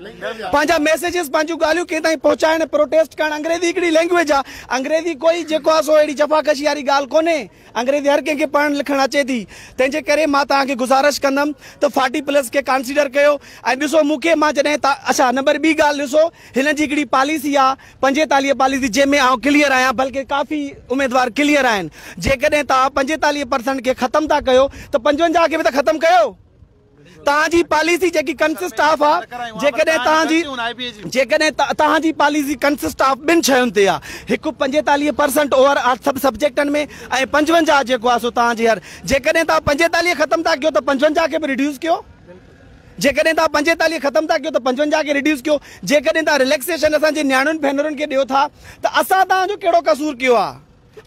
پنهنجا ميسيجز پنهنجون ڳالهيون ڪنهن تائين پهچائڻ پروٽيسٽ ڪرڻ انگريزي هڪڙي لينگويج آهي انگريزي ڪوئي جيڪو آهي سو اهڙي جفاڪشي واري ڳالهه ڪونهي انگريزي هر ڪنهن کي پڙهڻ لکڻ اچي ٿي تنهن جي ڪري مان توهان کي گذارش ڪندم ته فارٽي پلس کي ڪانسيڊر ڪيو ۽ ڏسو مون کي مان جڏهن اڇا نمبر ٻي ڳالهه ڏسو هنن جي هڪڙي پاليسي آهي 45 پاليسي جنهن ۾ آئون ڪليئر آهيان بلڪه ڪافي اميدوار ڪليئر آهن جيڪڏهن توهان 45 پرسنٽ کي ختم ٿا ڪيو ته 55 کي به ته ختم ڪيو توهان جي پاليسي جيڪي ڪنسسٽ آف آ جيڪڏهن توهان جي جيڪڏهن توهان جي پاليسي ڪنسسٽ آف ٻن شين تي آ هڪ 45 پرسنٽ اوور آل سڀ سبجيڪٽن ۾ ۽ 55 جيڪو آ سو توهان جي هر جيڪڏهن توهان 45 ختم ٿا ڪيو ته 55 کي به ريڊيوس ڪيو جيڪڏهن توهان 45 ختم ٿا ڪيو ته 55 کي ريڊيوس ڪيو، جيڪڏهن توهان رليڪسيشن اسان جي نياڻين ڀينرن کي ڏيو ٿا ته اسان توهان جو ڪهڙو قصور ڪيو آهي؟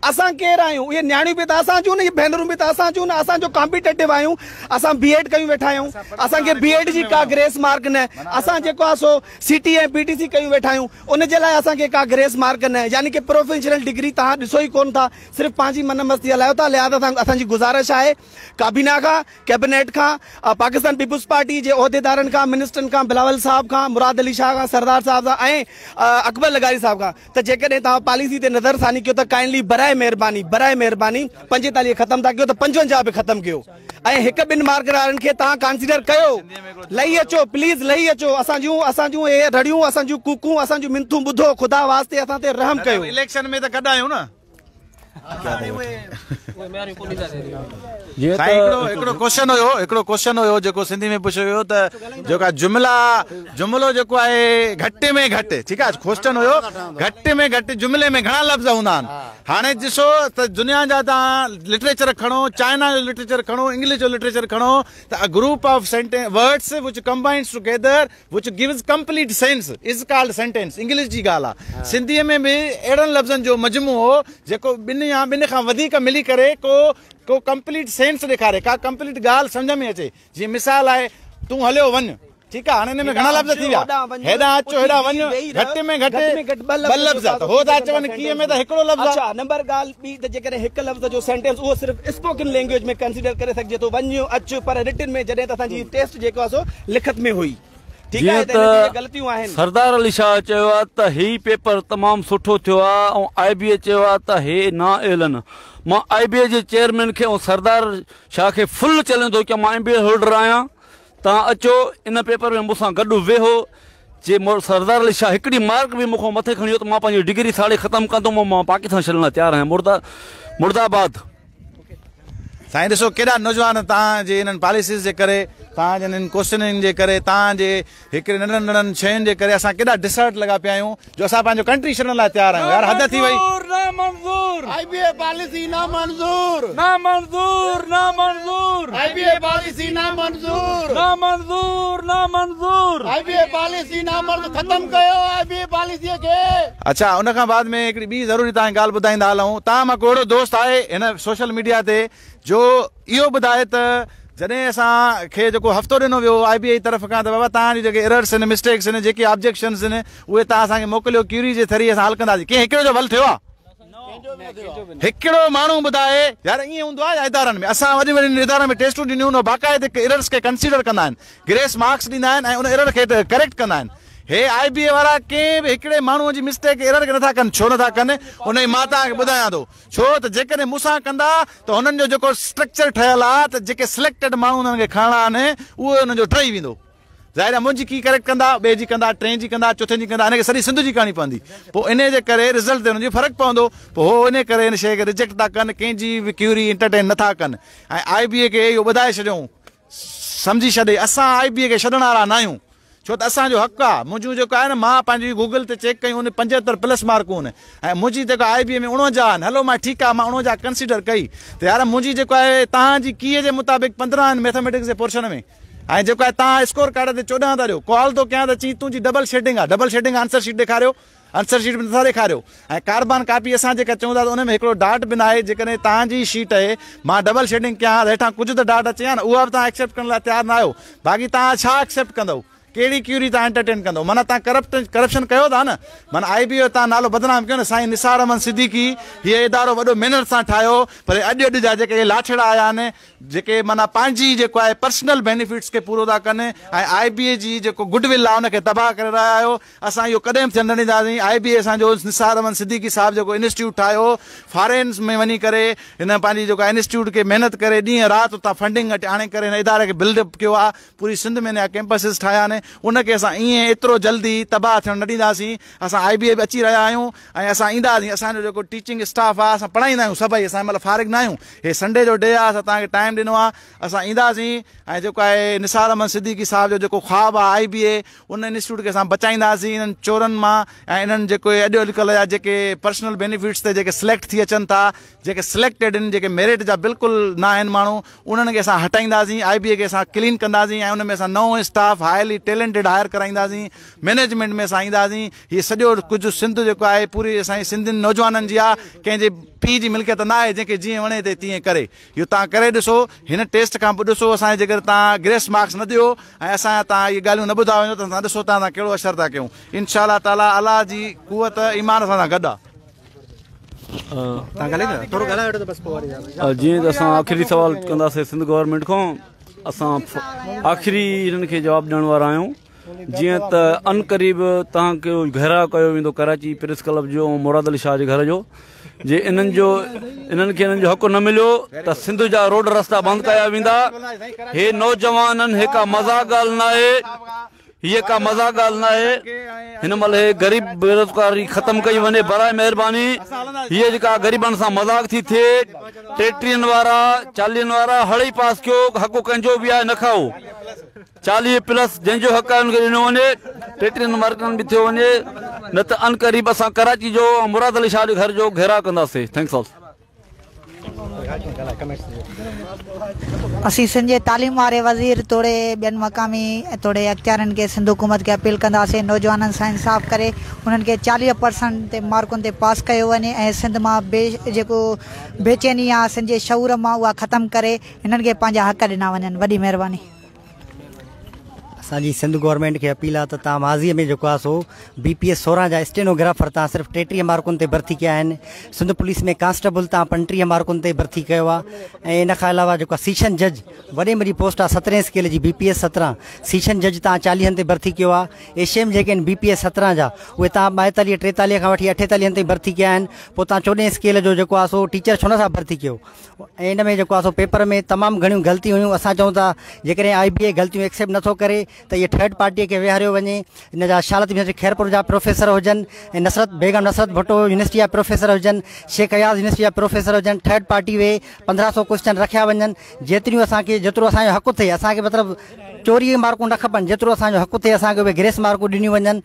اسان ڪير آهيون؟ اهي نياڻيون به ته اسان جون نه، اهي ڀينرون به ته اسان جون نه، اسان جو ڪامپيٽيٽو آهيون، اسان بي ايڊ ڪيون ويٺا آهيون، اسان کي بي ايڊ جي ڪا گريس مارڪ نه، اسان جيڪو آهي سو سي ٽي ۽ پي ٽي سي ڪيون ويٺا آهيون، ان جي لاء اسان کي ڪا گريس مارڪ نه، يعني ڪي پروفيشنل ڊگري توهان ڏسو ئي ڪونه ٿا، صرف پنهنجي من مستي هلايو ٿا، لهذا اسان جي گذارش آهي ڪابينا کان ڪيبنيٽ کان، پاڪستان پيپلز پارٽي جي عهديدارن کان، منسٽرن کان، بلاول صاحب کان، مراد علي شاهه کان، سردار صاحب سان ۽ اڪبر لغاري صاحب کان ته جيڪڏهن توهان پاليسي تي نظر ثاني ڪيو ته ڪائنڊلي براء مهرباني براء مهرباني 45 ختم ٿا ڪيو ته 55 به ختم ڪيو ۽ هڪ ٻن مارڪ وارن کي توهان ڪانسيڊر ڪيو لهي اچو پليز لهي اچو اسان جون اسان جون اهي رڙيون اسان جون ڪوڪون اسان جون منٿون ٻڌو خدا واسطي اسان تي رحم ڪيو. اليڪشن ۾ ته گڏ آهيون نه. سائين هڪڙو هڪڙو ڪوشچن هيو هڪڙو ڪوشچن هيو جيڪو سنڌي ۾ پڇيو ويو ته جيڪا جملا جملو جيڪو آهي گهٽ ۾ گهٽ ٺيڪ آهي ڪوشچن هيو گهٽ ۾ گهٽ جملي ۾ گهڻا لفظ هوندا آهن هاڻي ڏسو ته دنيا جا توهان لٽريچر کڻو چائنا جو لٽريچر کڻو انگلش جو لٽريچر کڻو ته a group of sentence words which combines together which gives complete sense is called sentence English جي ڳالهه آ سنڌيء ۾ به اهڙن لفظن جو مجموعو جيڪو ٻن يا ٻن کان وڌيڪ ملي ڪري ڏيکاري ڪو ڪو ڪمپليٽ سينس ڏيکاري ڪا ڪمپليٽ ڳالهه سمجهه ۾ اچي جيئن مثال آهي تون هليو وڃ ٺيڪ آهي هاڻي ان ۾ گهڻا لفظ ٿي ويا هيڏانهن اچ هيڏانهن وڃ گهٽ ۾ گهٽ ٻه لفظ ته هو ٿا چون ڪيء ۾ ته هڪڙو لفظ اڇا نمبر ڳالهه ٻي ته جيڪڏهن هڪ لفظ جو سينٽينس اهو صرف اسپوڪن لينگويج ۾ ڪنسيڊر ڪري سگهجي ٿو وڃ اچ پر رٽن ۾ جڏهن ته اسان جي ٽيسٽ جيڪو آهي سو لکت ۾ هئي ٺيڪ آهي جيئن ته ان ۾ ته غلطيون آهن. سردار علي شاهه چيو آهي ته هي پيپر تمام سٺو ٿيو آهي ۽ آء بي اي چيو آهي ته هي نا اهل آهن مان آء بي اي جي چيئرمين کي ۽ سردار شاهه کي فل چئلينج ٿو ڪيان مان ايم بي اي هولڊر آهيان توهان اچو ان پيپر ۾ مون سان گڏ ويهو جي سردار علي شاهه هڪڙي مارڪ به مون کان مٿي کڻي ويو ته مان پنهنجي ڊگري ساڙي ختم ڪندم ۽ مان پاڪستان ڇڏڻ لاء تيار آهيان مرده مرده آباد. سائين ڏسو ڪيڏا نوجوان توهان جي انهن پاليسيز جي ڪري توهان جي انهن ڪوششن جي ڪري توهان جي هڪڙي ننڍڙن ننڍڙن شين جي ڪري اسان ڪيڏا ڊسهرٽ لڳا پيا آهيون جو اسان پنهنجو ڪنٽري ڇڏڻ لاء تيار آهيون يار حد ٿي وئي. نه منظور آئي بي اي پاليسي نه منظور نه منظور نه منظور آئي بي اي پاليسي نه منظور نه منظور نه منظور آئي بي اي پاليسي نه منظور ختم ڪيو آئي بي اي پاليسي کي. اڇا ان کان بعد ۾ هڪڙي ٻي ضروري توهان کي ڳالهه ٻڌائيندا هلون توهان مان ڪو اهڙو دوست آهي هن سوشل ميڊيا تي جو اهو ٻڌائي ته جڏهن اسان کي جيڪو هفتو ڏنو ويو آء بي اي طرف کان ته بابا توهان جون جيڪي ايررس آهن مسٽيڪس آهن جيڪي آبجيڪشنس آهن اهي توهان اسان کي موڪليو ڪيوري جي ٿري اسان حل ڪنداسين ڪنهن هڪڙي جو به حل ٿيو آهي هڪڙو ماڻهو ٻڌائي يار ائين هوندو آهي ادارن ۾ اسان وڏين وڏين ادارن ۾ ٽيسٽون ڏنيون آهن باقاعده ايررس کي ڪنسيڊر ڪندا آهن گريس مارڪس ڏيندا آهن ۽ ان ايرر کي ڪريڪٽ ڪندا آهن هي آء بي اي وارا ڪنهن به هڪڙي ماڻهو جي مسٽيڪ ايرر کي نٿا ڪن ڇو نٿا ڪن ان جي مان توهان کي ٻڌايان ٿو ڇو ته جيڪڏهن مون سان ڪندا ته هنن جو جيڪو اسٽرڪچر ٺهيل آهي ته جيڪي سليڪٽيڊ ماڻهو انهن کي کڻڻا آهن اهو انهن جو ڊهي ويندو. ظاهر آهي منهنجي ڪي ڪريڪٽ ڪندا، ٻئي جي ڪندا، ٽئين جي ڪندا، چوٿين جي ڪندا، انهن کي سڄي سنڌ جي ڪرڻي پوندي. پوء انهي جي ڪري رزلٽ تي انهن جو فرق پوندو. پوء هو انهي ڪري ان شيء کي رجيڪٽ ٿا ڪن، ڪنهن جي به ڪيوري انٽرٽين نه ٿا ڪن ۽ آء بي اي کي اهو ٻڌائي ڇڏيون، سمجهي ڇڏي اسان آء بي اي کي ڇڏڻ وارا ناهيون. ڇو ته اسان جو حق آ منهنجون جيڪو آهي نه مان پنهنجي گوگل تي چيڪ ڪيون ان 75 پلس مارڪون آهن ۽ منهنجي جيڪو آء بي اي ۾ 49 آهن هلو مان ٺيڪ آ مان 49 ڪنسيڊر ڪئي ته يار منهنجي جيڪو آهي توهان جي ڪي جي مطابق 15 آهن ميٿاميٽڪس جي پورشن ۾ ۽ جيڪو آهي توهان اسڪور ڪارڊ تي 14 ٿا ڏيو ڪال ٿو ڪيان ته چين تنهنجي ڊبل شيڊنگ آ ڊبل شيڊنگ آنسر شيٽ ڏيکاريو آنسر شيٽ به نٿا ڏيکاريو ۽ ڪاربان ڪاپي اسان جيڪا چئون ٿا ته ان ۾ هڪڙو ڊاٽ به ناهي جيڪڏهن توهان جي شيٽ اهي مان ڊبل شيڊنگ ڪيان ها ته هيٺان ڪجهه ته ڊاٽ اچي ها نه اها به توهان ايڪسيپٽ ڪرڻ لاء تيار نه آهيو باقي توهان ڇا ايڪسيپٽ ڪندؤ ڪهڙي ڪيوري توهان انٽرٽين ڪندؤ معنيٰ توهان ڪرپٽ ڪرپشن ڪيو ٿا نه معنيٰ آء بي او توهان نالو بدنام ڪيو نه سائين نثار احمد صديقي هيء ادارو وڏو محنت سان ٺاهيو پر اڄ اڄ جا جيڪي اهي لاٺڙا آيا آهن جيڪي معنيٰ پنهنجي جيڪو آهي پرسنل بينيفٽس کي پورو ٿا ڪن ۽ آء بي اي جي جيڪو گڊ ول آهي ان کي تباهه ڪري رهيا آهيو اسان اهو ڪڏهن به ٿيڻ نه ڏينداسين آء بي اي اسان جو نثار احمد صديقي صاحب جيڪو انسٽيٽيوٽ ٺاهيو فارين ۾ وڃي ڪري هن پنهنجي جيڪو انسٽيٽيوٽ کي محنت ڪري ڏينهن رات اتان فنڊنگ آڻي ڪري هن اداري کي بلڊ اپ ڪيو آهي پوري سنڌ ۾ نيا ڪيمپسز ٺاهيا آهن ان کي اسان ائين ايترو جلدي تباهه ٿيڻ نه ڏينداسين اسان آء بي اي به اچي رهيا آهيون ۽ اسان اينداسين اسان جو جيڪو ٽيچنگ اسٽاف آهي اسان پڙهائيندا آهيون سڀئي اسان هن مهل فارغ نه آهيون هي سنڊي جو ڊي آهي اسان توهان کي ٽائيم ڏنو آهي اسان اينداسين ۽ جيڪو آهي نثار احمد صديقي صاحب جو جيڪو خواب آهي آء بي اي ان انسٽيٽيوٽ کي اسان بچائينداسين انهن چورن مان ۽ انهن جيڪو اڄ اڄڪلهه جا جيڪي پرسنل بينيفٽس تي جيڪي سليڪٽ ٿي اچن ٿا جيڪي سليڪٽيڊ آهن جيڪي ميرٽ جا بلڪل نه آهن ماڻهو انهن کي اسان هٽائينداسين آء بي اي کي اسان ڪلين ڪنداسين ۽ ان ۾ اسان نئون اسٽاف هائلي ٽيلنٽيڊ هائر ڪرائينداسين مئنيجمينٽ ۾ اسان اينداسين هي سڄو ڪجهه سنڌ جيڪو آهي پوري اسان جي سنڌين نوجوانن جي آهي ڪنهن جي پيء جي ملڪيت نه آهي جنهن کي جيئن وڻي تي تيئن ڪري اهو توهان ڪري ڏسو هن ٽيسٽ کان پوء ڏسو اسان جي جيڪر توهان گريس مارڪس نه ڏيو ۽ اسان جا توهان اهي ڳالهيون نه ٻڌا وڃو ته اسان ڏسو توهان سان ڪهڙو اشر ٿا ڪيون انشاء الله تعالي الله جي قوت ايمان اسان سان گڏ آهي. جيئن ته اسان آخري سوال ڪنداسين سنڌ گورنمينٽ کان اسان آخري هنن کي جواب ڏيڻ وارا آهيون جيئن ته ان قريب توهان کي گهيراء ڪيو ويندو ڪراچي پريس ڪلب جو ۽ مراد علي شاهه جي گهر جو جي انهن جو انهن کي انهن جو حق نه مليو ته سنڌ جا روڊ رستا بند ڪيا ويندا هي نوجوانن هي ڪا مذاق ڳالهه ناهي هيء ڪا مذاق ڳالهه ناهي. هن مهل هي غريب بيروزگاري ختم ڪئي وڃي براء مهرباني. هيء جيڪا غريبن سان مذاق ٿي ٿئي. ٽيٽيهن وارا چاليهن وارا هڙئي پاس ڪيو حق ڪنهن جو به آهي نه کائو. 40 پلس جنهن جو حق آهي ان کي ڏنو وڃي. ٽيٽيهن مارڪن به ٿيو وڃي نه ته عنقريب اسان ڪراچي جو ۽ مراد علي شاهه جي گهر جو گهيراء ڪنداسين. Thanks all. اسين سنڌ جي تعليم واري وزير توڙي ٻين مقامي توڙي اختيارين کي سنڌ حڪومت کي اپيل ڪنداسين نوجوانن سان انصاف ڪري انهن کي 40 پرسنٽ تي مارڪن تي پاس ڪيو وڃي ۽ سنڌ مان بي جيڪو بيچيني آ سنڌ جي شعور مان اها ختم ڪري هنن کي پنهنجا حق ڏنا وڃن وڏي مهرباني. اسان جي سنڌ گورنمينٽ کي اپيل آ ته تان ماضي ۾ جيڪو آ سو بي پي ايس 16 جا اسٽينوگرافر تان صرف 33 مارڪن تي ڀرتي ڪيا آهن سنڌ پوليس ۾ ڪانسٽيبل تان 35 مارڪن تي ڀرتي ڪيو آ ۽ ان کان علاوه جيڪو آ سيشن جج وڏي ۾ وڏي پوسٽ آ سترهين اسڪيل جي بي پي ايس 17 سيشن جج تان 40 تي ڀرتي ڪيو آ ايس ايم جيڪي آهن بي پي ايس 17 جا اهي تان 42 43 کان وٺي 48 تائين ڀرتي ڪيا آهن پوء تان چوڏهين اسڪيل جو جيڪو آ سو ٽيچر ڇو نٿا ڀرتي ڪيو ۽ ان ۾ جيڪو آهي سو پيپر ۾ تمام گهڻيون غلطيون هيون اسان چئون ٿا جيڪڏهن آء بي اي غلطيون ايڪسيپٽ نٿو ڪري ته اهي ٿرڊ پارٽيء کي ويهاريو وڃي ان جا شارلت يونيورسٽي خيرپور جا پروفيسر هجن ۽ نصرت بيگم نصرت ڀٽو يونيورسٽي جا پروفيسر هجن شيخ اياز يونيورسٽي جا پروفيسر هجن ٿرڊ پارٽي ويهي 15 سو ڪوئسچن رکيا وڃن جيتريون اسان کي جيترو اسان جو حق ٿئي اسان کي مطلب چوري مارڪون نه کپن جيترو اسان جو حق ٿئي اسان کي اهي گريس مارڪون ڏنيون وڃن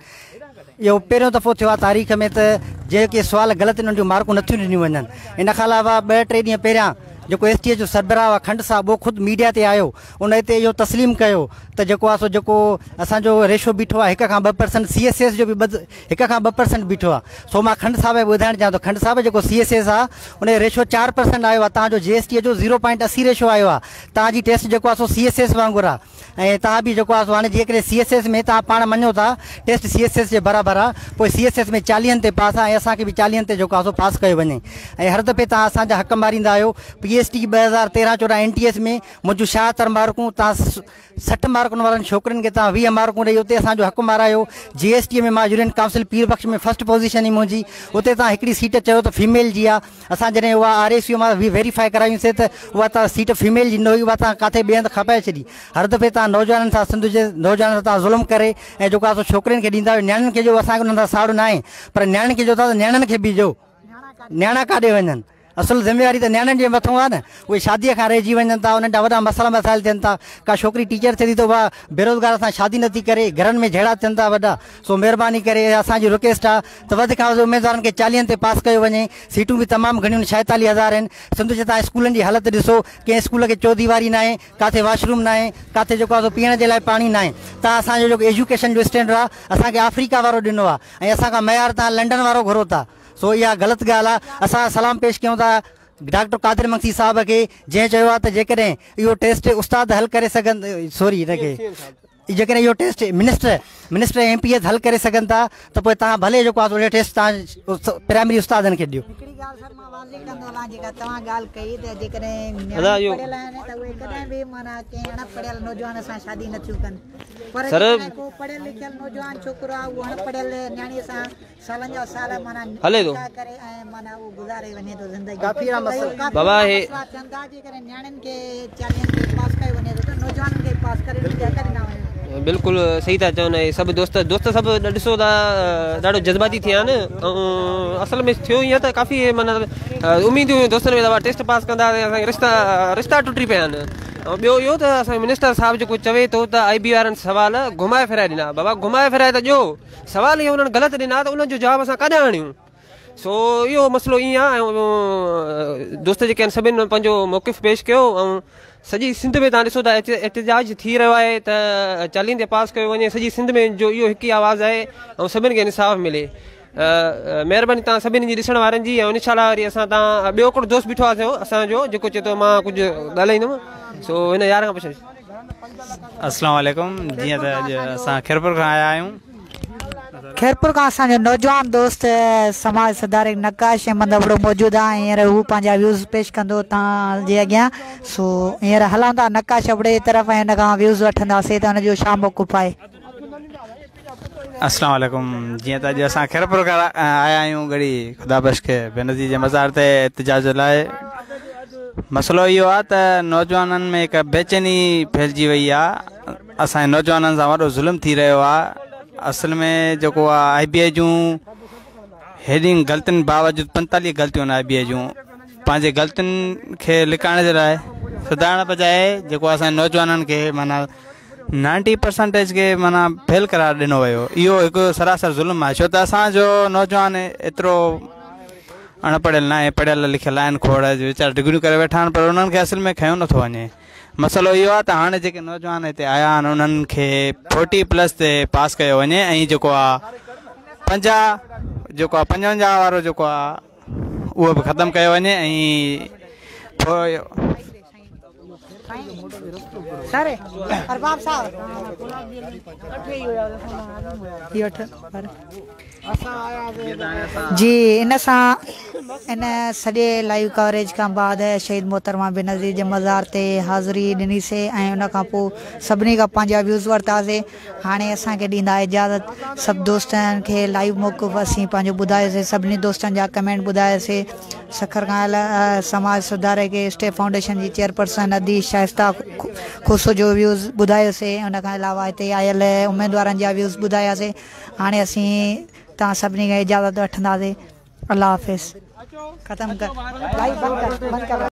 اهو پهريون دفعو ٿيو آهي تاريخ ۾ ته جيڪي سوال غلط آهن انهن جون مارڪون نٿيون ڏنيون وڃن. ان کان علاوه ٻه ٽي ڏينهن پهريان جيڪو ايس ٽي اي جو سربراهه آهي کنڊ صاحب اهو خود ميڊيا تي آيو ان هتي اهو تسليم ڪيو ته جيڪو آهي سو جيڪو اسان جو ريشو بيٺو آهي هڪ کان 2% سي ايس ايس جو به هڪ کان 2% بيٺو آهي سو مان کنڊ صاحب کي ٻڌائڻ چاهيان ٿو کنڊ صاحب جيڪو سي ايس ايس آهي ان جو ريشو 4% آيو آهي توهان جو جي ايس ٽي جو زيرو پوائنٽ 80 ريشو آيو آهي توهان جي ٽيسٽ جيڪو آهي سو سي ايس ايس وانگر آهي ۽ توهان به جيڪو آهي سو هاڻي جيڪڏهن سي ايس ايس ۾ توهان پاڻ مڃو ٿا ٽيسٽ سي ايس ايس جي برابر آهي پوء سي ايس ايس ۾ چاليهن تي پاس آهي ۽ اسان کي به چاليهن تي جيڪو آهي سو پاس ڪيو وڃي ۽ هر دفعي توهان اسان جا حق ماريندا آهيو P S T 2013 14 N T S ۾ منهنجون 76 مارڪون توهان 60 مارڪن وارن ڇوڪرين کي توهان 20 مارڪون ڏئي اتي اسان جو حق مارايو جي ايس ٽي ۾ مان union council Pir Bakhsh ۾ first position هئي منهنجي اتي توهان هڪڙي سيٽ چيو ته فيميل جي آهي اسان جڏهن اها آر اي سي مان ويريفائي ڪرايونسين ته اها ته سيٽ فيميل جي نه هئي اها توهان ڪاٿي ٻئي هنڌ کپائي ڇڏي. هر دفعي توهان نوجوانن سان سنڌ جي نوجوانن سان توهان ظلم ڪري ۽ جيڪو آهي سو ڇوڪرين کي ڏيندا آهيو نياڻين کي جو اسان کي انهن سان ساڙ ناهي پر نياڻين کي جو ٿا ته نياڻين کي به ڏيو نياڻا ڪاڏي وڃن اصل ذميواري ته نياڻين جي مٿو آهي نه اهي شادي کان رهجي وڃن ٿا انهن جا وڏا مسئلا مسائل ٿين ٿا ڪا ڇوڪري ٽيچر ٿئي ٿي ته اها بيروزگار سان شادي نٿي ڪري گهرن ۾ جهيڙا ٿين ٿا وڏا سو مهرباني ڪري اسان جي رڪويسٽ آ ته وڌ کان وڌ اميدوارن کي چاليهن تي پاس ڪيو وڃي سيٽون به تمام گهڻيون 46 هزار آهن سنڌ جي تان اسڪولن جي حالت ڏسو ڪنهن اسڪول کي چوديواري ناهي ڪاٿي واش روم ناهي ڪاٿي جيڪو آ سو پيئڻ جي لاء پاڻي ناهي تان اسان جو جيڪو ايجوڪيشن جو اسٽينڊرڊ آ اسان کي آفريڪا وارو ڏنو آ ۽ اسان کان معيار تان لنڊن وارو گهرو ٿا سو اها غلط ڳالهه آ اسان سلام پيش ڪيون ٿا ڊاڪٽر قادر مگسي صاحب کي جنهن چيو آ ته جيڪڏهن اهو ٽيسٽ استاد حل ڪري سگهن سوري هن کي جيڪڏهن اهو test minister minister M P As حل ڪري سگهن ٿا ته پوء توهان ڀلي جيڪو آهي اهو ٽيسٽ توهان پرائمري استادن کي ڏيو. هڪڙي ڳالهه سر مان واضح ڪندو هلان جيڪا توهان ڳالهه ڪئي ته جيڪڏهن نياڻيون پڙهيل آهن ته اهي ڪڏهن به معنيٰ ڪنهن اڻ پڙهيل نوجوان سان شادي نه ٿيون ڪن پر جيڪڏهن ڪو پڙهيل لکيل نوجوان ڇوڪرو آهي اهو اڻ پڙهيل نياڻي سان سالن جا سال معنيٰ هلي ٿو نڪاح ڪري ۽ معنيٰ اهو گذاري وڃي ٿو زندگي ڪافي اهڙا مسئلا بابا هي مسئلا ٿين ٿا جيڪڏهن نياڻين کي چاليهن تي پاس ڪيو وڃي ٿو ته نوجوانن کي پاس ڪري انهن کي حق ڏنا وڃن. بلڪل صحيح ٿا چون اهي سڀ دوست دوست سڀ ڏسو ته ڏاڍو جذباتي ٿيا آهن ۽ اصل ۾ ٿيو ائين ته ڪافي معنيٰ اميدون هيون دوستن ۾ ته ٽيسٽ پاس ڪندا اسان کي رشتا رشتا ٽٽي پيا آهن ۽ ٻيو اهو ته اسان جو منسٽر صاحب جيڪو چوي ٿو ته آئي بي وارن سوال گهمائي ڦيرائي ڏنا بابا گهمائي ڦيرائي ته ڏيو سوال اهي انهن غلط ڏنا ته انهن جو جواب اسان ڪاڏانهن آڻيون سو اهو مسئلو ائين آهي ۽ دوست جيڪي آهن سڀني پنهنجو موقف پيش ڪيو ۽ سڄي سنڌ ۾ تان ڏسو ته احتجاج ٿي رهيو آهي ته چاليهن تي پاس ڪيو وڃي سڄي سنڌ ۾ جو اهو هڪ ئي آواز آهي ۽ سڀني کي انصاف ملي مهرباني تان سڀني جي ڏسڻ وارن جي ۽ انشاء الله وري اسان تان ٻيو هڪڙو دوست بيٺو آهي اسان جو جيڪو چئي ٿو مان ڪجهه ڳالهائيندم سو هن يار کان پڇو اسلام عليڪم جيئن ته اڄ اسان خيرپور کان آيا آهيون. خيرپور کان اسان جو نوجوان دوست سماج سڌارڪ نقاش احمد ابڙو موجود آهي ۽ هينئر هو پنهنجا ويوز پيش ڪندو توهان جي اڳيان سو هينئر هلون ٿا نقاش ابڙي جي طرف ۽ ان کان ويوز وٺنداسين ته ان جو ڇا موقف آهي. اسلام عليڪم جيئن ته اڄ اسان خيرپور کان آيا آهيون ڳڙهي خدا بخش کي بينظير جي مزار تي احتجاج لاء مسئلو اهو آهي ته نوجوانن ۾ هڪ بيچيني ڦهلجي وئي آهي اسان جي نوجوانن سان وڏو ظلم ٿي رهيو آهي اصل ۾ جيڪو آهي آئي بي اي جون هيڏين غلطين باوجود 45 غلطيون آهن آئي بي اي جون پنهنجي غلطين کي لڪائڻ جي لاء سڌارڻ بجاء جيڪو اسان جي نوجوانن کي معنيٰ نائنٽي پرسنٽيج کي معنيٰ فيل قرار ڏنو ويو اهو هڪ سراسر ظلم آهي ڇو ته اسان جو نوجوان ايترو اڻ پڙهيل ناهي پڙهيل لکيل آهن کوڙ ويچارا ڊگريون ڪري ويٺا آهن پر انهن کي اصل ۾ کنيو نٿو وڃي مسئلو اهو آهي ته هاڻي جيڪي نوجوان هتي آيا آهن انهن کي فورٽي پلس تي پاس ڪيو وڃي ۽ جيڪو آهي 50 جيڪو آهي 55 وارو جيڪو آهي اهو به ختم ڪيو وڃي ۽ سر ارباب صاحب جي ان سان ان سڄي لائيو ڪوريج کان بعد شهيد محترمه بينظير جي مزار تي حاضري ڏني سي ۽ ان کان پوء سڀني کان پنهنجا ويوز ورتاسي هاڻي اسان کي ڏيندا اجازت سڀ دوستن کي لائيو موقف اسين پنهنجو ٻڌايوسي سڀني دوستن جا ڪمينٽ ٻڌاياسي سکر کان آيل سماج سڌارڪ اسٽيپ فائونڊيشن جي چيئرپرسن ادي شائسته کوسو جو ويوز ٻڌايوسي ان کان علاوه هتي آيل اميدوارن جا ويوز ٻڌاياسي هاڻي اسين توهان سڀني کان اجازت وٺنداسي الله حافظ ختم ڪر لائيو بند ڪر بند ڪر.